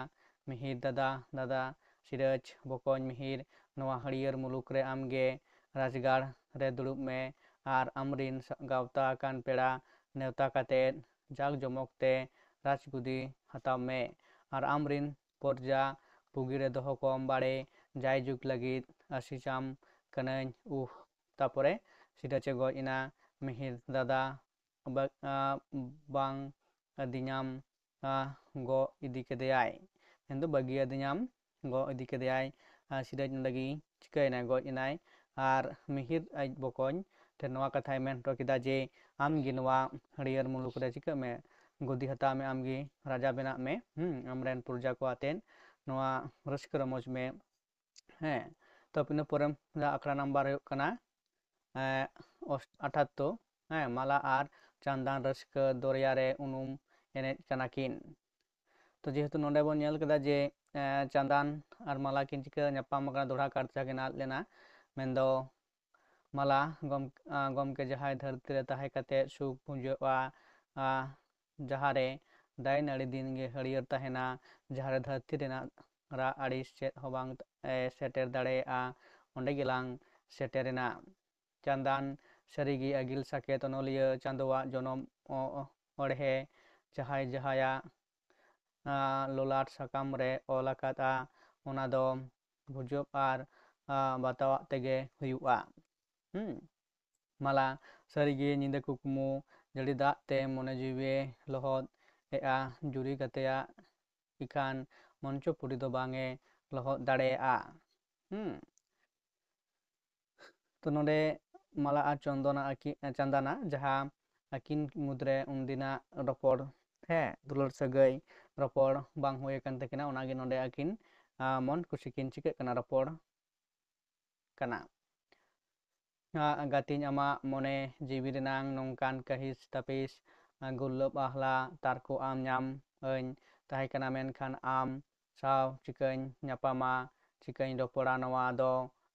ᱢᱤᱦᱤᱨ ᱫᱟᱫᱟ, ᱫᱟᱫᱟ, ᱥᱤᱨᱟᱹᱡᱽ ᱵᱚᱠᱚᱧ ᱢᱤᱦᱤᱨ, ᱱᱚᱣᱟ ᱦᱟᱹᱨᱭᱟᱹᱲ ᱢᱩᱞᱩᱠ ᱨᱮ ᱟᱢᱜᱮ ᱨᱟᱡᱽᱜᱟᱲ ᱨᱮ ᱫᱩᱲᱩᱵ ᱢᱮ ᱟᱨ ᱟᱢᱨᱤᱱ ᱥᱟ-, ᱜᱟᱶᱛᱟ ᱟᱠᱟᱱ ᱯᱮᱲᱟ ᱱᱮᱣᱛᱟ ᱠᱟᱛᱮᱫ ᱡᱟᱠ ᱡᱚᱢᱚᱠ ᱛᱮ ᱨᱟᱡᱽᱜᱚᱫᱤ ᱦᱟᱛᱟᱣ ᱢᱮ ᱟᱨ ᱟᱢᱨᱤᱱ ᱯᱚᱨᱡᱟ ᱵᱩᱜᱤ ᱨᱮ ᱫᱚᱦᱚ ᱠᱚᱢ ᱵᱟᱲᱮ ᱡᱟᱭᱡᱩᱜᱽ ᱞᱟᱹᱜᱤᱫ ᱟᱹᱥᱤᱥᱟᱢ ᱠᱟᱹᱱᱟᱹᱧ, ᱩᱦ᱾ ᱛᱟᱯᱚᱨᱮ ᱥᱤᱨᱟᱹᱡᱽ ᱮ ᱜᱚᱡ ᱮᱱᱟ᱾ ᱢᱤᱦᱤᱨ ᱫᱟᱫᱟ ᱵᱟ-, ᱟ, ᱵᱟᱝ ᱟᱹᱫᱤᱧᱟᱢ, ᱟ, ᱜᱚᱜ ᱤᱫᱤ ᱠᱮᱫᱮᱭᱟᱭ, ᱢᱮᱱᱫᱚ ᱵᱟᱹᱜᱤ ᱟᱹᱫᱤᱧᱟᱢ, ᱜᱚᱜ ᱤᱫᱤ ᱠᱮᱫᱮᱭᱟᱭ᱾ ᱟ, ᱥᱤᱨᱟᱹᱡᱽ ᱱᱚᱰᱮ ᱜᱮ ᱪᱤᱠᱟᱹᱭᱮᱱᱟᱭ, ᱜᱚᱡ ᱮᱱᱟᱭ᱾ ᱟᱨ ᱢᱤᱦᱤᱨ ᱟᱡ ᱵᱚᱠᱚᱧ ᱴᱷᱮᱱ ᱱᱚᱣᱟ ᱠᱟᱛᱷᱟᱭ ᱢᱮᱱ ᱦᱚᱴᱚ ᱠᱮᱫᱟ ᱡᱮ, ᱟᱢ ᱜᱮ ᱱᱚᱣᱟ ᱦᱟᱹᱨᱭᱟᱹᱲ ᱢᱩᱞᱩᱠ ᱨᱮ ᱪᱤᱠᱟᱹᱜ ᱢᱮ, ᱜᱚᱫᱤ ᱦᱟᱛᱟᱣ ᱢᱮ, ᱟᱢ ᱜᱮ ᱨᱟᱡᱟ ᱵᱮᱱᱟᱜ ᱢᱮ, ᱦᱩᱸ, ᱟᱢᱨᱮᱱ ᱯᱨᱚᱡᱟ ᱠᱚ ᱟᱛᱮᱱ ᱱᱚᱣᱟ ᱨᱟᱹᱥᱠᱟᱹ ᱨᱚᱢᱚᱡᱽ ᱢᱮ᱾ ᱦᱮᱸ, ᱛᱚ ᱤᱱᱟᱹ ᱯᱚᱨᱮ ᱟᱠᱷᱲᱟ ᱱᱟᱢᱵᱟᱨ ᱦᱩᱭᱩᱜ ᱠᱟᱱᱟ, ᱮᱸ, ᱚᱥ-, ᱟᱴᱷᱟᱛᱛᱳᱨ᱾ ᱦᱮᱸ, ᱢᱟᱞᱟ ᱟᱨ ᱪᱟᱸᱫᱟᱱ ᱨᱟᱹᱥᱠᱟᱹ ᱫᱚᱨᱭᱟ ᱨᱮ ᱩᱱᱩᱢ ᱮᱱᱮᱡ ᱠᱟᱱᱟ ᱠᱤᱱ᱾ ᱛᱚ ᱡᱮᱦᱮᱛᱩ ᱱᱚᱰᱮ ᱵᱚᱱ ᱧᱮᱞ ᱠᱮᱫᱟ ᱡᱮ ᱮᱸ, ᱪᱟᱸᱫᱟᱱ ᱟᱨ ᱢᱟᱞᱟ ᱠᱤᱱ ᱪᱤᱠᱟᱹ ᱧᱟᱯᱟᱢ ᱟᱠᱟᱱᱟ, ᱫᱚᱦᱲᱟ ᱠᱟᱨ ᱛᱮ ᱠᱤᱱ ᱟᱫ ᱞᱮᱱᱟ, ᱢᱮᱱᱫᱚ ᱢᱟᱞᱟ ᱜᱚᱢ-, ᱟᱸ, ᱜᱚᱢᱠᱮ ᱡᱟᱦᱟᱸᱭ ᱫᱷᱟᱹᱨᱛᱤ ᱨᱮ ᱛᱟᱦᱮᱸ ᱠᱟᱛᱮ ᱥᱩᱠ ᱵᱩᱡᱷᱟᱹᱜᱼᱟ, ᱟᱸ, ᱡᱟᱦᱟᱸ ᱨᱮ ᱫᱟᱨᱮ ᱱᱟᱹᱲᱤ ᱫᱤᱱ ᱜᱮ ᱦᱟᱹᱨᱭᱟᱹᱲ ᱛᱟᱦᱮᱱᱟ, ᱡᱟᱦᱟᱸ ᱨᱮ ᱫᱷᱟᱹᱨᱛᱤ ᱨᱮᱱᱟᱜ ᱨᱟᱜ ᱟᱹᱲᱤᱥ ᱪᱮᱫ ᱦᱚᱸ ᱵᱟᱝ ᱮ ᱥᱮᱴᱮᱨ ᱫᱟᱲᱮᱭᱟᱜᱼᱟ, ᱚᱸᱰᱮ ᱜᱮᱞᱟᱝ ᱥᱮᱴᱮᱨᱮᱱᱟ᱾ ᱪᱟᱸᱫᱟᱱ ᱥᱟᱹᱨᱤᱜᱮ ᱟᱹᱜᱤᱞ ᱥᱟᱠᱮᱛ ᱚᱱᱚᱞᱤᱭᱟᱹ ᱪᱟᱸᱫᱳᱣᱟᱜ ᱡᱚᱱᱚᱢ ᱚ-, ᱚ-, ᱚᱬᱦᱮ ᱡᱟᱦᱟᱸᱭ ᱡᱟᱦᱟᱸᱭᱟᱜ, ᱟᱸ, ᱞᱚᱞᱟᱴ ᱥᱟᱠᱟᱢ ᱨᱮ ᱚᱞ ᱟᱠᱟᱫᱼᱟ, ᱚᱱᱟ ᱫᱚ ᱵᱩᱡᱷᱟᱹᱣ ᱟᱨ, ᱟᱸ, ᱵᱟᱛᱟᱣᱟᱜ ᱛᱮᱜᱮ ᱦᱩᱭᱩᱜᱼᱟ᱾ ᱦᱩᱸ᱾ ᱢᱟᱞᱟ ᱥᱟᱹᱨᱤᱜᱮ ᱧᱤᱫᱟᱹ ᱠᱩᱠᱢᱩ ᱡᱟᱹᱲᱤ ᱫᱟᱜ ᱛᱮ ᱢᱚᱱᱮ ᱡᱤᱣᱤ ᱞᱚᱦᱚᱫ ᱮᱜᱼᱟ, ᱡᱩᱨᱤ ᱜᱟᱛᱮᱭᱟᱜ ᱤᱠᱷᱟᱱ ᱢᱚᱧᱪᱚᱯᱩᱨᱤ ᱫᱚ ᱵᱟᱝ ᱮ ᱞᱚᱦᱚᱫ ᱫᱟᱲᱮᱭᱟᱜᱼᱟ᱾ ᱦᱩᱸ᱾ ᱛᱚ ᱱᱚᱰᱮ ᱢᱟᱞᱟ ᱟᱨ ᱪᱚᱱᱫᱚᱱᱟ ᱟᱹᱠᱤ-, ᱪᱟᱸᱫᱟᱱᱟ ᱡᱟᱦᱟᱸ ᱟᱹᱠᱤᱱ ᱢᱩᱫᱽᱨᱮ ᱩᱱᱫᱤᱱᱟᱜ ᱨᱚᱯᱚᱲ, ᱦᱮᱸ, ᱫᱩᱞᱟᱹᱲ ᱥᱟᱹᱜᱟᱹᱭ ᱨᱚᱯᱚᱲ ᱵᱟᱝ ᱦᱩᱭ ᱟᱠᱟᱱ ᱛᱟᱹᱠᱤᱱᱟ, ᱚᱱᱟᱜᱮ ᱱᱚᱰᱮ ᱟᱹᱠᱤᱱ, ᱟᱸ, ᱢᱚᱱ ᱠᱩᱥᱤ ᱠᱤᱱ ᱪᱤᱠᱟᱹᱜ ᱠᱟᱱᱟ, ᱨᱚᱯᱚᱲ ᱠᱟᱱᱟ᱾ ᱟᱸ, ᱜᱟᱛᱮᱧ ᱟᱢᱟᱜ ᱢᱚᱱᱮ ᱡᱤᱣᱤ ᱨᱮᱱᱟᱝ ᱱᱚᱝᱠᱟᱱ ᱠᱟᱹᱦᱤᱥ ᱛᱟᱹᱯᱤᱥ, ᱟᱸ, ᱜᱩᱨᱞᱟᱹᱵ ᱟᱦᱞᱟ ᱛᱟᱨᱠᱚ ᱟᱢ ᱧᱟᱢ ᱟᱹᱧ ᱛᱟᱦᱮᱸ ᱠᱟᱱᱟ, ᱢᱮᱱᱠᱷᱟᱱ ᱟᱢ ᱥᱟᱶ ᱪᱤᱠᱟᱹᱧ ᱧᱟᱯᱟᱢᱟ, ᱪᱤᱠᱟᱹᱧ ᱨᱚᱯᱚᱲᱟ, ᱱᱚᱣᱟ ᱫᱚ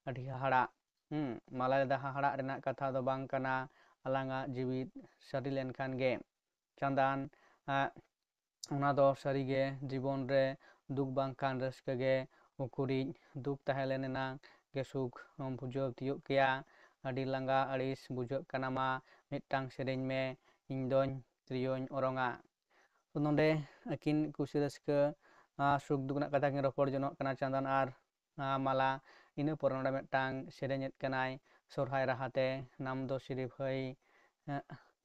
ᱟᱹᱰᱤ ᱦᱟᱦᱟᱲᱟᱜ᱾ ᱦᱩᱸ, ᱢᱟᱞᱟ ᱞᱟᱹᱭᱫᱟ, ᱦᱟᱦᱟᱲᱟᱜ ᱨᱮᱱᱟᱜ ᱠᱟᱛᱷᱟ ᱫᱚ ᱵᱟᱝ ᱠᱟᱱᱟ, ᱟᱞᱟᱝᱟᱜ ᱡᱤᱣᱤ ᱥᱟᱹᱨᱤ ᱞᱮᱱᱠᱷᱟᱱ ᱜᱮ᱾ ᱪᱟᱸᱫᱟᱱ, ᱟᱸ, ᱚᱱᱟ ᱫᱚ ᱥᱟᱹᱨᱤᱜᱮ ᱡᱤᱵᱚᱱ ᱨᱮ ᱫᱩᱠ ᱵᱟᱝᱠᱷᱟᱱ ᱨᱟᱹᱥᱠᱟᱹ ᱜᱮ ᱩᱠᱩᱨᱤᱡ᱾ ᱫᱩᱠ ᱛᱟᱦᱮᱸ ᱞᱮᱱ ᱮᱱᱟᱝ ᱜᱮ ᱥᱩᱠ ᱵᱩᱡᱷᱟᱹᱣ ᱛᱤᱭᱳᱜ ᱠᱮᱭᱟ᱾ ᱟᱹᱰᱤ ᱞᱟᱸᱜᱟ ᱟᱹᱲᱤᱥ ᱵᱩᱡᱷᱟᱹᱜ ᱠᱟᱱᱟ, ᱢᱟ ᱢᱤᱫᱴᱟᱝ ᱥᱮᱨᱮᱧ ᱢᱮ, ᱤᱧ ᱫᱚᱧ ᱛᱤᱨᱭᱳᱧ ᱚᱨᱚᱝᱟ᱾ ᱛᱚ ᱱᱚᱰᱮ ᱟᱹᱠᱤᱱ ᱠᱩᱥᱤ ᱨᱟᱹᱥᱠᱟᱹ, ᱟᱸ, ᱥᱩᱠ ᱫᱩᱠ ᱨᱮᱱᱟᱜ ᱠᱟᱛᱷᱟ ᱠᱤᱱ ᱨᱚᱯᱚᱲ ᱡᱚᱱᱚᱜ ᱠᱟᱱᱟ, ᱪᱟᱸᱫᱟᱱ ᱟᱨ, ᱟᱸ, ᱢᱟᱞᱟ᱾ ᱤᱱᱟᱹ ᱯᱚᱨᱮ ᱱᱚᱰᱮ ᱢᱤᱫᱴᱟᱝ ᱥᱮᱨᱮᱧᱮᱫ ᱠᱟᱱᱟᱭ ᱥᱚᱨᱦᱟᱭ ᱨᱟᱦᱟᱛᱮ, ᱱᱟᱢ ᱫᱚ ᱥᱤᱨᱤᱯᱷᱟᱹᱭ, ᱮᱸ,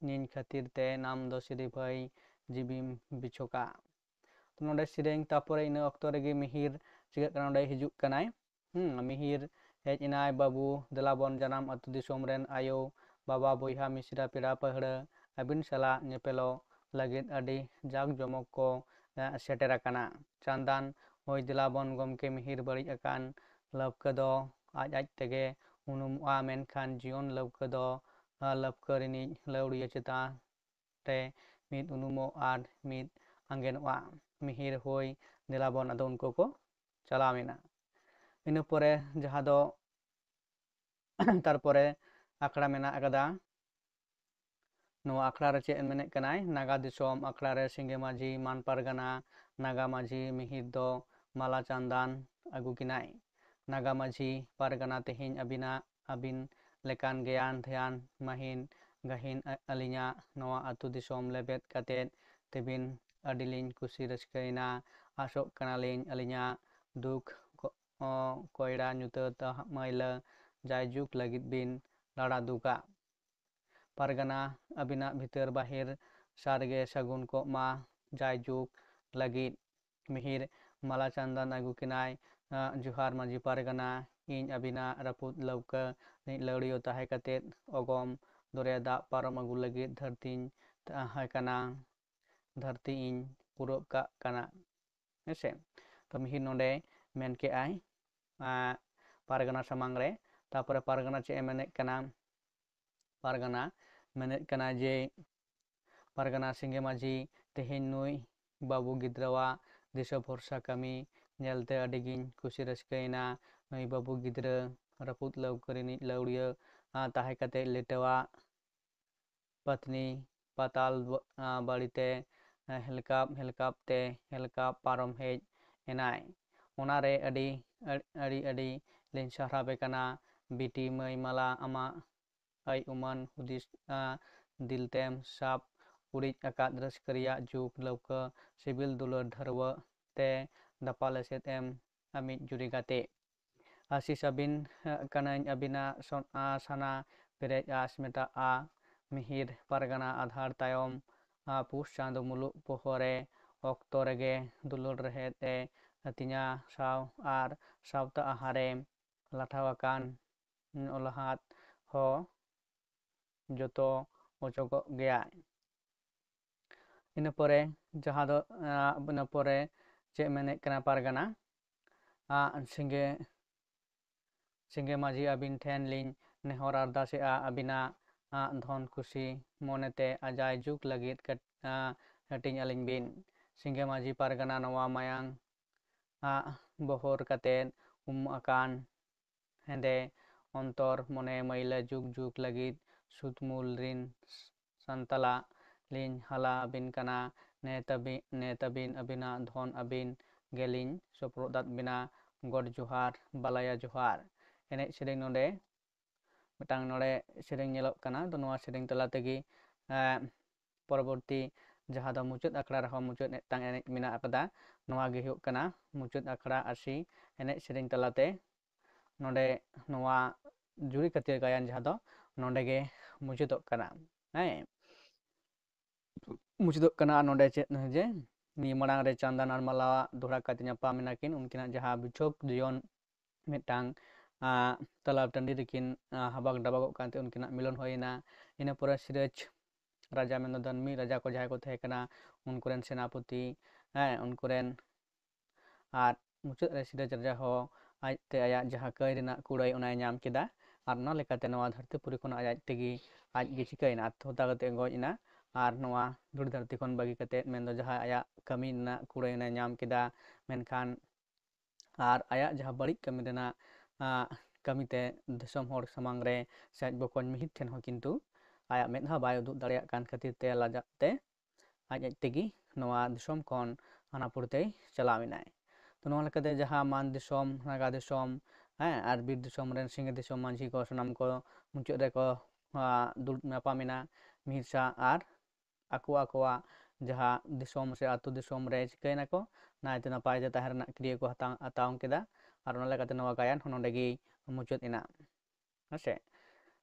ᱧᱤᱧ ᱠᱷᱟᱹᱛᱤᱨ ᱛᱮ ᱱᱟᱢ ᱫᱚ ᱥᱤᱨᱤᱯᱷᱟᱹᱭ ᱡᱤᱣᱤᱢ ᱵᱤᱪᱷᱚᱠᱟ᱾ ᱛᱚ ᱱᱚᱰᱮ ᱥᱮᱨᱮᱧ, ᱛᱟᱯᱚᱨᱮ ᱤᱱᱟᱹ ᱚᱠᱛᱚ ᱨᱮᱜᱮ ᱢᱤᱦᱤᱨ ᱪᱤᱠᱟᱹᱜ ᱠᱟᱱᱟ, ᱱᱚᱰᱮ ᱦᱤᱡᱩᱜ ᱠᱟᱱᱟᱭ᱾ ᱦᱩᱸ, ᱢᱤᱦᱤᱨ ᱦᱮᱡ ᱮᱱᱟᱭ, ᱵᱟᱹᱵᱩ, ᱫᱮᱞᱟ ᱵᱚᱱ ᱡᱟᱱᱟᱢ ᱟᱹᱛᱩ ᱫᱤᱥᱚᱢ ᱨᱮᱱ ᱟᱭᱳ, ᱵᱟᱵᱟ, ᱵᱚᱭᱦᱟ, ᱢᱤᱥᱨᱟ, ᱯᱮᱲᱟ ᱯᱟᱹᱦᱲᱟᱹ, ᱟᱹᱵᱤᱱ ᱥᱟᱞᱟᱜ ᱧᱮᱯᱮᱞᱚᱜ ᱞᱟᱹᱜᱤᱫ ᱟᱹᱰᱤ ᱡᱟᱠ ᱡᱚᱢᱚᱠ ᱠᱚ, ᱮ, ᱥᱮᱴᱮᱨ ᱟᱠᱟᱱᱟ᱾ ᱪᱟᱸᱫᱟᱱ, ᱦᱳᱭ, ᱫᱮᱞᱟ ᱵᱚᱱ ᱜᱚᱢᱠᱮ, ᱢᱤᱦᱤᱨ ᱵᱟᱹᱲᱤᱡ ᱟᱠᱟᱱ ᱞᱟᱹᱣᱠᱟᱹ ᱫᱚ ᱟᱡ ᱟᱡ ᱛᱮᱜᱮ ᱩᱱᱩᱢᱚᱜᱼᱟ, ᱢᱮᱱᱠᱷᱟᱱ ᱡᱤᱭᱚᱱ ᱞᱟᱹᱣᱠᱟᱹ ᱫᱚ ᱞᱟᱹᱯᱠᱟᱹ ᱨᱤᱱᱤᱡ ᱞᱟᱹᱣᱲᱤᱭᱟᱹ ᱪᱮᱛᱟᱱ ᱨᱮ ᱢᱤᱫ ᱩᱱᱩᱢᱚᱜ ᱟᱨ ᱢᱤᱫ ᱟᱸᱜᱮᱱᱚᱜᱼᱟ᱾ ᱢᱤᱦᱤᱨ ᱦᱳᱭ ᱫᱮᱞᱟᱵᱚᱱ, ᱟᱫᱚ ᱩᱱᱠᱩ ᱠᱚ ᱪᱟᱞᱟᱣ ᱮᱱᱟ᱾ ᱤᱱᱟᱹ ᱯᱚᱨᱮ ᱡᱟᱦᱟᱸ ᱫᱚ ᱛᱟᱨᱯᱚᱨᱮ ᱟᱠᱷᱲᱟ ᱢᱮᱱᱟᱜ ᱟᱠᱟᱫᱟ᱾ ᱱᱚᱣᱟ ᱟᱠᱷᱲᱟ ᱨᱮ ᱪᱮᱫ ᱢᱮᱱᱮᱫ ᱠᱟᱱᱟᱭ? ᱱᱟᱜᱟ ᱫᱤᱥᱚᱢ ᱟᱠᱷᱲᱟ ᱨᱮ ᱥᱤᱸᱜᱮ ᱢᱟᱹᱡᱷᱤ ᱢᱟᱱ ᱯᱟᱨᱜᱟᱱᱟ ᱱᱟᱜᱟ ᱢᱟᱹᱡᱷᱤ ᱢᱤᱦᱤᱨ ᱫᱚ ᱢᱟᱞᱟ ᱪᱟᱸᱫᱟᱱ ᱟᱹᱜᱩ ᱠᱤᱱᱟᱭ᱾ ᱱᱟᱜᱟ ᱢᱟᱹᱡᱷᱤ ᱯᱟᱨᱜᱟᱱᱟ, ᱛᱮᱦᱮᱧ ᱟᱹᱵᱤᱱᱟᱜ, ᱟᱹᱵᱤᱱ ᱞᱮᱠᱟᱱ ᱜᱮᱭᱟᱱ ᱫᱷᱮᱭᱟᱱ ᱢᱟᱹᱦᱤᱱ ᱜᱟᱹᱦᱤᱱ ᱟ-, ᱟᱹᱞᱤᱧᱟᱜ ᱱᱚᱣᱟ ᱟᱹᱛᱩ ᱫᱤᱥᱚᱢ ᱞᱮᱵᱮᱫ ᱠᱟᱛᱮᱫ ᱛᱮᱵᱤᱱ ᱟᱹᱰᱤᱞᱤᱧ ᱠᱩᱥᱤ ᱨᱟᱹᱥᱠᱟᱹᱭᱮᱱᱟ᱾ ᱟᱥᱚᱜ ᱠᱟᱱᱟᱞᱤᱧ ᱟᱹᱞᱤᱧᱟᱜ ᱫᱩᱠ ᱠᱚ-, ᱚ, ᱠᱚᱭᱲᱟ ᱧᱩᱛᱟᱹᱛ ᱢᱟᱹᱭᱞᱟᱹ ᱡᱟᱭᱡᱩᱜᱽ ᱞᱟᱹᱜᱤᱫ ᱵᱤᱱ ᱞᱟᱲᱟ ᱫᱩᱠᱟ᱾ ᱯᱟᱨᱜᱟᱱᱟ, ᱟᱹᱵᱤᱱᱟᱜ ᱵᱷᱤᱛᱟᱹᱨ ᱵᱟᱦᱮᱨ ᱥᱟᱨᱜᱮ ᱥᱟᱹᱜᱩᱱ ᱠᱚᱜ ᱢᱟ᱾ ᱡᱟᱭᱡᱩᱜᱽ ᱞᱟᱹᱜᱤᱫ ᱢᱤᱦᱤᱨ ᱢᱟᱞᱟ ᱪᱟᱸᱫᱟᱱ ᱟᱹᱜᱩ ᱠᱤᱱᱟᱭ᱾ ᱟᱸ, ᱡᱚᱦᱟᱨ ᱢᱟᱹᱡᱷᱤ ᱯᱟᱨᱜᱟᱱᱟ, ᱤᱧ ᱟᱹᱵᱤᱱᱟᱜ ᱨᱟᱹᱯᱩᱫ ᱞᱟᱹᱣᱠᱟᱹ ᱨᱤᱱᱤᱡ ᱞᱟᱹᱣᱲᱤᱭᱟᱹ ᱛᱟᱦᱮᱸ ᱠᱟᱛᱮᱫ ᱚᱜᱚᱢ ᱫᱚᱨᱭᱟ ᱫᱟᱜ ᱯᱟᱨᱚᱢ ᱟᱹᱜᱩ ᱞᱟᱹᱜᱤᱫ ᱫᱷᱟᱹᱨᱛᱤᱧ ᱛᱟᱦᱮᱸ ᱠᱟᱱᱟ, ᱫᱷᱟᱹᱨᱛᱤ ᱤᱧ ᱯᱩᱨᱟᱹᱜ ᱠᱟᱜ ᱠᱟᱱᱟ᱾ ᱦᱮᱸᱥᱮ? ᱛᱚ ᱢᱤᱦᱤᱨ ᱱᱚᱰᱮ ᱢᱮᱱ ᱠᱮᱜᱼᱟᱭ, ᱟᱸ, ᱯᱟᱨᱜᱟᱱᱟ ᱥᱟᱢᱟᱝ ᱨᱮ᱾ ᱛᱟᱯᱚᱨᱮ ᱯᱟᱨᱜᱟᱱᱟ ᱪᱮᱫ ᱮ ᱢᱮᱱᱮᱫ ᱠᱟᱱᱟ? ᱯᱟᱨᱜᱟᱱᱟ ᱢᱮᱱᱮᱫ ᱠᱟᱱᱟ ᱡᱮ, ᱯᱟᱨᱜᱟᱱᱟ ᱥᱤᱸᱜᱮ ᱢᱟᱹᱡᱷᱤ, ᱛᱮᱦᱮᱧ ᱱᱩᱭ ᱵᱟᱹᱵᱩ ᱜᱤᱫᱽᱨᱟᱹᱣᱟᱜ ᱫᱤᱥᱟᱹ ᱵᱷᱚᱨᱥᱟ ᱠᱟᱹᱢᱤ ᱧᱮᱞᱛᱮ ᱟᱹᱰᱤᱜᱤᱧ ᱠᱩᱥᱤ ᱨᱟᱹᱥᱠᱟᱹᱭᱮᱱᱟ᱾ ᱱᱩᱭ ᱵᱟᱹᱵᱩ ᱜᱤᱫᱽᱨᱟᱹ ᱨᱟᱹᱯᱩᱫ ᱞᱟᱹᱣᱠᱟᱹ ᱨᱤᱱᱤᱡ ᱞᱟᱹᱣᱲᱤᱭᱟᱹ, ᱟᱸ, ᱛᱟᱦᱮᱸ ᱠᱟᱛᱮ ᱞᱮᱴᱟᱣᱟᱜ ᱯᱟᱹᱛᱱᱤ ᱯᱟᱛᱟᱞ ᱵᱟ-, ᱟᱸ, ᱵᱟᱲᱤᱛᱮ, ᱟᱸ, ᱦᱮᱞᱠᱟᱯ ᱦᱮᱞᱠᱟᱯ ᱛᱮ ᱦᱮᱞᱠᱟᱯ ᱯᱟᱨᱚᱢ ᱦᱮᱡ ᱮᱱᱟᱭ᱾ ᱚᱱᱟᱨᱮ ᱟᱹᱰᱤ, ᱟᱹᱰᱤ, ᱟᱹᱰᱤ ᱞᱤᱧ ᱥᱟᱨᱦᱟᱣᱮ ᱠᱟᱱᱟ᱾ ᱵᱤᱴᱤ ᱢᱟᱹᱭ ᱢᱟᱞᱟ, ᱟᱢᱟᱜ ᱟᱹᱭ ᱩᱢᱟᱹᱱ ᱦᱩᱫᱤᱥ, ᱟᱸ, ᱫᱤᱞ ᱛᱮᱢ ᱥᱟᱵ ᱩᱨᱤᱡ ᱟᱠᱟᱫ ᱨᱟᱹᱥᱠᱟᱹ ᱨᱮᱭᱟᱜ ᱡᱩᱜᱽ ᱞᱟᱹᱣᱠᱟᱹ ᱥᱤᱵᱤᱞ ᱫᱩᱞᱟᱹᱲ ᱰᱷᱟᱹᱨᱣᱟᱹᱜ ᱛᱮ ᱫᱟᱯᱟᱞ ᱮᱥᱮᱫ ᱮᱢ ᱟᱢᱤᱡ ᱡᱩᱨᱤ ᱜᱟᱛᱮ᱾ ᱟᱥᱤᱥ ᱟᱹᱵᱤᱱ, ᱟᱸ, ᱠᱟᱹᱱᱟᱹᱧ ᱟᱹᱵᱤᱱᱟᱜ ᱥᱚ-, ᱟᱸ, ᱥᱟᱱᱟ ᱯᱮᱨᱮᱡ ᱟᱸᱥ ᱢᱮᱴᱟᱜᱼᱟ᱾ ᱢᱤᱦᱤᱨ ᱯᱟᱨᱜᱟᱱᱟ ᱟᱫᱷᱟᱨ ᱛᱟᱭᱚᱢ, ᱟᱸ, ᱯᱩᱥ ᱪᱟᱸᱫᱚ ᱢᱩᱞᱩᱜ ᱯᱚᱦᱚᱨᱮ ᱚᱠᱛᱚ ᱨᱮᱜᱮ ᱫᱩᱞᱟᱹᱲ ᱨᱮᱦᱮᱫ ᱮ ᱟᱹᱛᱤᱧᱟ ᱥᱟᱶ ᱟᱨ ᱥᱟᱶᱛᱟ ᱟᱦᱟᱨᱮ ᱞᱟᱴᱷᱟᱣ ᱟᱠᱟᱱ ᱚᱞᱦᱟᱫ ᱦᱚᱸ ᱡᱚᱛᱚ ᱚᱪᱚᱜᱚᱜ ᱜᱮᱭᱟᱭ᱾ ᱤᱱᱟᱹ ᱯᱚᱨᱮ ᱡᱟᱦᱟᱸ ᱫᱚ, ᱟᱸ, ᱤᱱᱟᱹ ᱯᱚᱨᱮ ᱪᱮᱫ ᱢᱮᱱᱮᱫ ᱠᱟᱱᱟ ᱯᱟᱨᱜᱟᱱᱟ? ᱟᱸ, ᱥᱤᱸᱜᱮ, ᱥᱤᱸᱜᱮ ᱢᱟᱹᱡᱷᱤ, ᱟᱹᱵᱤᱱ ᱴᱷᱮᱱ ᱞᱤᱧ ᱱᱮᱦᱚᱨ ᱟᱨᱫᱟᱥᱮᱜᱼᱟ, ᱟᱹᱵᱤᱱᱟᱜ ᱟᱜ ᱫᱷᱚᱱ ᱠᱩᱥᱤ ᱢᱚᱱᱮᱛᱮ ᱟᱡᱟᱭ ᱡᱩᱜᱽ ᱞᱟᱹᱜᱤᱫ ᱠᱟᱹᱴ-, ᱟ, ᱦᱟᱹᱴᱤᱧ ᱟᱹᱞᱤᱧ ᱵᱤᱱ᱾ ᱥᱤᱸᱜᱮ ᱢᱟᱹᱡᱷᱤ ᱯᱟᱨᱜᱟᱱᱟ ᱱᱚᱣᱟ ᱢᱟᱭᱟᱝ ᱟᱜ ᱵᱚᱦᱚᱨ ᱠᱟᱛᱮᱫ ᱩᱢ ᱟᱠᱟᱱ ᱦᱮᱸᱫᱮ ᱚᱱᱛᱚᱨ ᱢᱚᱱᱮ ᱢᱟᱹᱭᱞᱟᱹ ᱡᱩᱜᱽ ᱡᱩᱜᱽ ᱞᱟᱹᱜᱤᱫ ᱥᱩᱛᱢᱩᱞ ᱨᱤᱱ ᱥᱟᱱᱛᱟᱞᱟ ᱞᱤᱧ ᱦᱟᱞᱟ ᱟᱹᱵᱤᱱ ᱠᱟᱱᱟ᱾ ᱱᱮ ᱛᱟᱹᱵᱤ-, ᱱᱮ ᱛᱟᱹᱵᱤᱱ ᱟᱹᱵᱤᱱᱟᱜ ᱫᱷᱚᱱ ᱟᱹᱵᱤᱱ ᱜᱮᱞᱤᱧ ᱥᱚᱯᱨᱚᱫᱟᱫ ᱵᱤᱱᱟ᱾ ᱜᱚᱰ ᱡᱚᱦᱟᱨ, ᱵᱟᱞᱟᱭᱟ ᱡᱚᱦᱟᱨ᱾ ᱮᱱᱮᱡ ᱥᱮᱨᱮᱧ ᱱᱚᱰᱮ ᱢᱤᱫᱴᱟᱝ ᱱᱚᱰᱮ ᱥᱮᱨᱮᱧ ᱧᱮᱞᱚᱜ ᱠᱟᱱᱟ᱾ ᱛᱚ, ᱱᱚᱣᱟ ᱥᱮᱨᱮᱧ ᱛᱟᱞᱟ ᱛᱮᱜᱮ, ᱮᱸ, ᱯᱚᱨᱚᱵᱚᱨᱛᱤ ᱡᱟᱦᱟᱸ ᱫᱚ ᱢᱩᱪᱟᱹᱫ ᱟᱠᱷᱲᱟ ᱨᱮᱦᱚᱸ ᱢᱩᱪᱟᱹᱫ ᱢᱤᱫᱴᱟᱝ ᱮᱱᱮᱡ ᱢᱮᱱᱟᱜ ᱟᱠᱟᱫᱟ᱾ ᱱᱚᱣᱟ ᱜᱮ ᱦᱩᱭᱩᱜ ᱠᱟᱱᱟ ᱢᱩᱪᱟᱹᱫ ᱟᱠᱷᱲᱟ ᱟᱹᱨᱥᱤ ᱮᱱᱮᱡ ᱥᱮᱨᱮᱧ ᱛᱟᱞᱟᱛᱮ ᱱᱚᱰᱮ ᱱᱚᱣᱟ ᱡᱩᱨᱤ ᱠᱷᱟᱹᱛᱤᱨ ᱜᱟᱭᱟᱱ ᱡᱟᱦᱟᱸ ᱫᱚ ᱱᱚᱰᱮ ᱜᱮ ᱢᱩᱪᱟᱹᱫᱚᱜ ᱠᱟᱱᱟ᱾ ᱦᱮᱸ, ᱢᱩᱪᱟᱹᱫᱚᱜ ᱠᱟᱱᱟ᱾ ᱟᱨ ᱱᱚᱰᱮ ᱪᱮᱫ ᱡᱮ ᱱᱤᱭᱟᱹ ᱢᱟᱲᱟᱝ ᱨᱮ ᱪᱟᱸᱫᱟᱱ ᱟᱨ ᱢᱟᱞᱟᱣᱟᱜ ᱫᱚᱦᱲᱟ ᱠᱟᱛᱮ ᱧᱟᱯᱟᱢ ᱮᱱᱟ ᱠᱤᱱ, ᱩᱱᱠᱤᱱᱟᱜ ᱡᱟᱦᱟᱸ ᱵᱤᱪᱷᱳᱠ ᱡᱤᱭᱚᱱ ᱢᱤᱫᱴᱟᱝ, ᱟᱸ, ᱛᱟᱞᱟᱵ ᱴᱟᱺᱰᱤ ᱨᱮᱠᱤᱱ, ᱟᱸ, ᱦᱟᱵᱟᱠ ᱰᱟᱵᱟᱠᱚᱜ ᱠᱟᱱᱛᱮ ᱩᱱᱠᱤᱱᱟᱜ ᱢᱤᱞᱚᱱ ᱦᱩᱭᱮᱱᱟ᱾ ᱤᱱᱟᱹ ᱯᱚᱨᱮ ᱥᱤᱨᱟᱹᱡᱽ ᱨᱟᱡᱟ ᱢᱮᱱᱫᱚ ᱫᱟᱹᱱᱢᱤ ᱨᱟᱡᱟ ᱠᱚ ᱡᱟᱦᱟᱸᱭ ᱠᱚ ᱛᱟᱦᱮᱸ ᱠᱟᱱᱟ, ᱩᱱᱠᱩ ᱨᱮᱱ ᱥᱮᱱᱟᱯᱚᱛᱤ, ᱦᱮᱸ, ᱩᱱᱠᱩ ᱨᱮᱱ, ᱟᱨ ᱢᱩᱪᱟᱹᱫ ᱨᱮ ᱥᱤᱨᱟᱹᱡᱽ ᱨᱟᱡᱟ ᱦᱚᱸ ᱟᱡᱛᱮ ᱟᱭᱟᱜ ᱡᱟᱦᱟᱸ ᱠᱟᱹᱭ ᱨᱮᱱᱟᱜ ᱠᱩᱲᱟᱹᱭ ᱚᱱᱟᱭ ᱧᱟᱢ ᱠᱮᱫᱟ᱾ ᱟᱨ ᱚᱱᱟ ᱞᱮᱠᱟᱛᱮ ᱱᱚᱣᱟ ᱫᱷᱟᱹᱨᱛᱤ ᱯᱩᱨᱤ ᱠᱷᱚᱱ ᱟᱡ ᱟᱡ ᱛᱮᱜᱮ ᱟᱡ ᱜᱮ ᱪᱤᱠᱟᱹᱭᱮᱱᱟ, ᱟᱛᱢᱚᱦᱚᱛᱛᱟ ᱠᱟᱛᱮ ᱜᱚᱡ ᱮᱱᱟ᱾ ᱟᱨ ᱱᱚᱣᱟ ᱫᱷᱩᱲᱤ ᱫᱷᱟᱹᱨᱛᱤ ᱠᱷᱚᱱ ᱵᱟᱹᱜᱤ ᱠᱟᱛᱮ, ᱢᱮᱱᱫᱚ ᱡᱟᱦᱟᱸ ᱟᱭᱟᱜ ᱠᱟᱹᱢᱤ ᱨᱮᱱᱟᱜ ᱠᱩᱲᱟᱹᱭ ᱚᱱᱟᱭ ᱧᱟᱢ ᱠᱮᱫᱟ, ᱢᱮᱱᱠᱷᱟᱱ ᱟᱨ ᱟᱭᱟᱜ ᱡᱟᱦᱟᱸ ᱵᱟᱹᱲᱤᱡ ᱠᱟᱹᱢᱤ ᱨᱮᱱᱟᱜ, ᱟᱸ, ᱠᱟᱹᱢᱤᱛᱮ ᱫᱤᱥᱚᱢ ᱦᱚᱲ ᱥᱟᱢᱟᱝ ᱨᱮ ᱥᱮ ᱟᱡ ᱵᱚᱠᱚᱧ ᱢᱤᱦᱤᱨ ᱴᱷᱮᱱ ᱦᱚᱸ ᱠᱤᱱᱛᱩ ᱟᱭᱟᱜ ᱢᱮᱫᱦᱟ ᱵᱟᱭ ᱩᱫᱩᱜ ᱫᱟᱲᱮᱭᱟᱜ ᱠᱟᱱ ᱠᱷᱟᱹᱛᱤᱨ ᱛᱮ ᱞᱟᱡᱟᱜ ᱛᱮ ᱟᱡ ᱟᱡ ᱛᱮᱜᱮ ᱱᱚᱣᱟ ᱫᱤᱥᱚᱢ ᱠᱷᱚᱱ ᱦᱟᱱᱟ ᱯᱩᱨᱤ ᱛᱮᱭ ᱪᱟᱞᱟᱣ ᱮᱱᱟᱭ᱾ ᱛᱚ, ᱱᱚᱣᱟ ᱞᱮᱠᱟᱛᱮ ᱡᱟᱦᱟᱸ ᱢᱟᱱ ᱫᱤᱥᱚᱢ, ᱱᱟᱜᱟ ᱫᱤᱥᱚᱢ, ᱦᱮᱸ, ᱟᱨ ᱵᱤᱨ ᱫᱤᱥᱚᱢ ᱨᱮᱱ ᱥᱤᱸᱜᱮ ᱫᱤᱥᱚᱢ ᱢᱟᱹᱡᱷᱤ ᱠᱚ ᱥᱟᱱᱟᱢ ᱠᱚ ᱢᱩᱪᱟᱹᱫ ᱨᱮᱠᱚ, ᱟᱸ, ᱫᱩᱲᱩᱵ ᱧᱟᱯᱟᱢ ᱮᱱᱟ᱾ ᱢᱤᱦᱤᱨ ᱥᱟᱦ ᱟᱨ ᱟᱠᱚ ᱟᱠᱚᱣᱟᱜ ᱡᱟᱦᱟᱸ ᱫᱤᱥᱚᱢ ᱥᱮ ᱟᱹᱛᱩ ᱫᱤᱥᱚᱢ ᱨᱮ ᱪᱤᱠᱟᱹᱭᱮᱱᱟ ᱠᱚ, ᱱᱟᱭᱛᱮ ᱱᱟᱯᱟᱭ ᱛᱮ ᱛᱟᱦᱮᱸ ᱨᱮᱱᱟᱜ ᱠᱤᱨᱭᱟᱹ ᱠᱚ ᱦᱟᱛᱟᱣ, ᱦᱟᱛᱟᱣ ᱠᱮᱫᱟ᱾ ᱟᱨ ᱚᱱᱟ ᱞᱮᱠᱟᱛᱮ ᱱᱚᱣᱟ ᱜᱟᱭᱟᱱ ᱦᱚᱸ ᱱᱚᱰᱮ ᱜᱮ ᱢᱩᱪᱟᱹᱫ ᱮᱱᱟ᱾ ᱦᱮᱸ ᱥᱮ?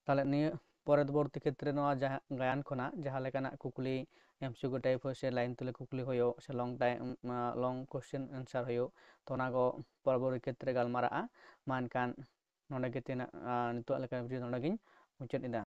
ᱛᱟᱦᱞᱮ ᱱᱤᱭᱟᱹ ᱯᱚᱨᱚᱵᱚᱨᱛᱤ ᱠᱷᱮᱛᱨᱮ ᱱᱚᱣᱟ ᱡᱟᱦᱟᱸ ᱜᱟᱭᱟᱱ ᱠᱷᱚᱱᱟᱜ ᱡᱟᱦᱟᱸ ᱞᱮᱠᱟᱱᱟᱜ ᱠᱩᱠᱞᱤ, ᱮᱢ ᱥᱤ ᱠᱤᱭᱩ type ᱦᱩᱭᱩᱜ ᱥᱮ line ᱛᱩᱞᱟᱹ ᱠᱩᱠᱞᱤ ᱦᱩᱭᱩᱜ ᱥᱮ long time, ᱟᱸ, long question answer ᱦᱩᱭᱩᱜ, ᱛᱚ ᱚᱱᱟ ᱠᱚ ᱯᱚᱨᱚᱵᱚᱨᱛᱤ ᱠᱷᱮᱛᱨᱮ ᱜᱟᱞᱢᱟᱨᱟᱜᱼᱟ᱾ ᱢᱟ ᱮᱱᱠᱷᱟᱱ ᱱᱚᱰᱮ ᱜᱮ ᱛᱮᱱᱟᱜ, ᱟᱸ, ᱱᱤᱛᱚᱜ ᱞᱮᱠᱟ video ᱱᱚᱰᱮ ᱜᱤᱧ ᱢᱩᱪᱟᱹᱫ ᱮᱫᱟ᱾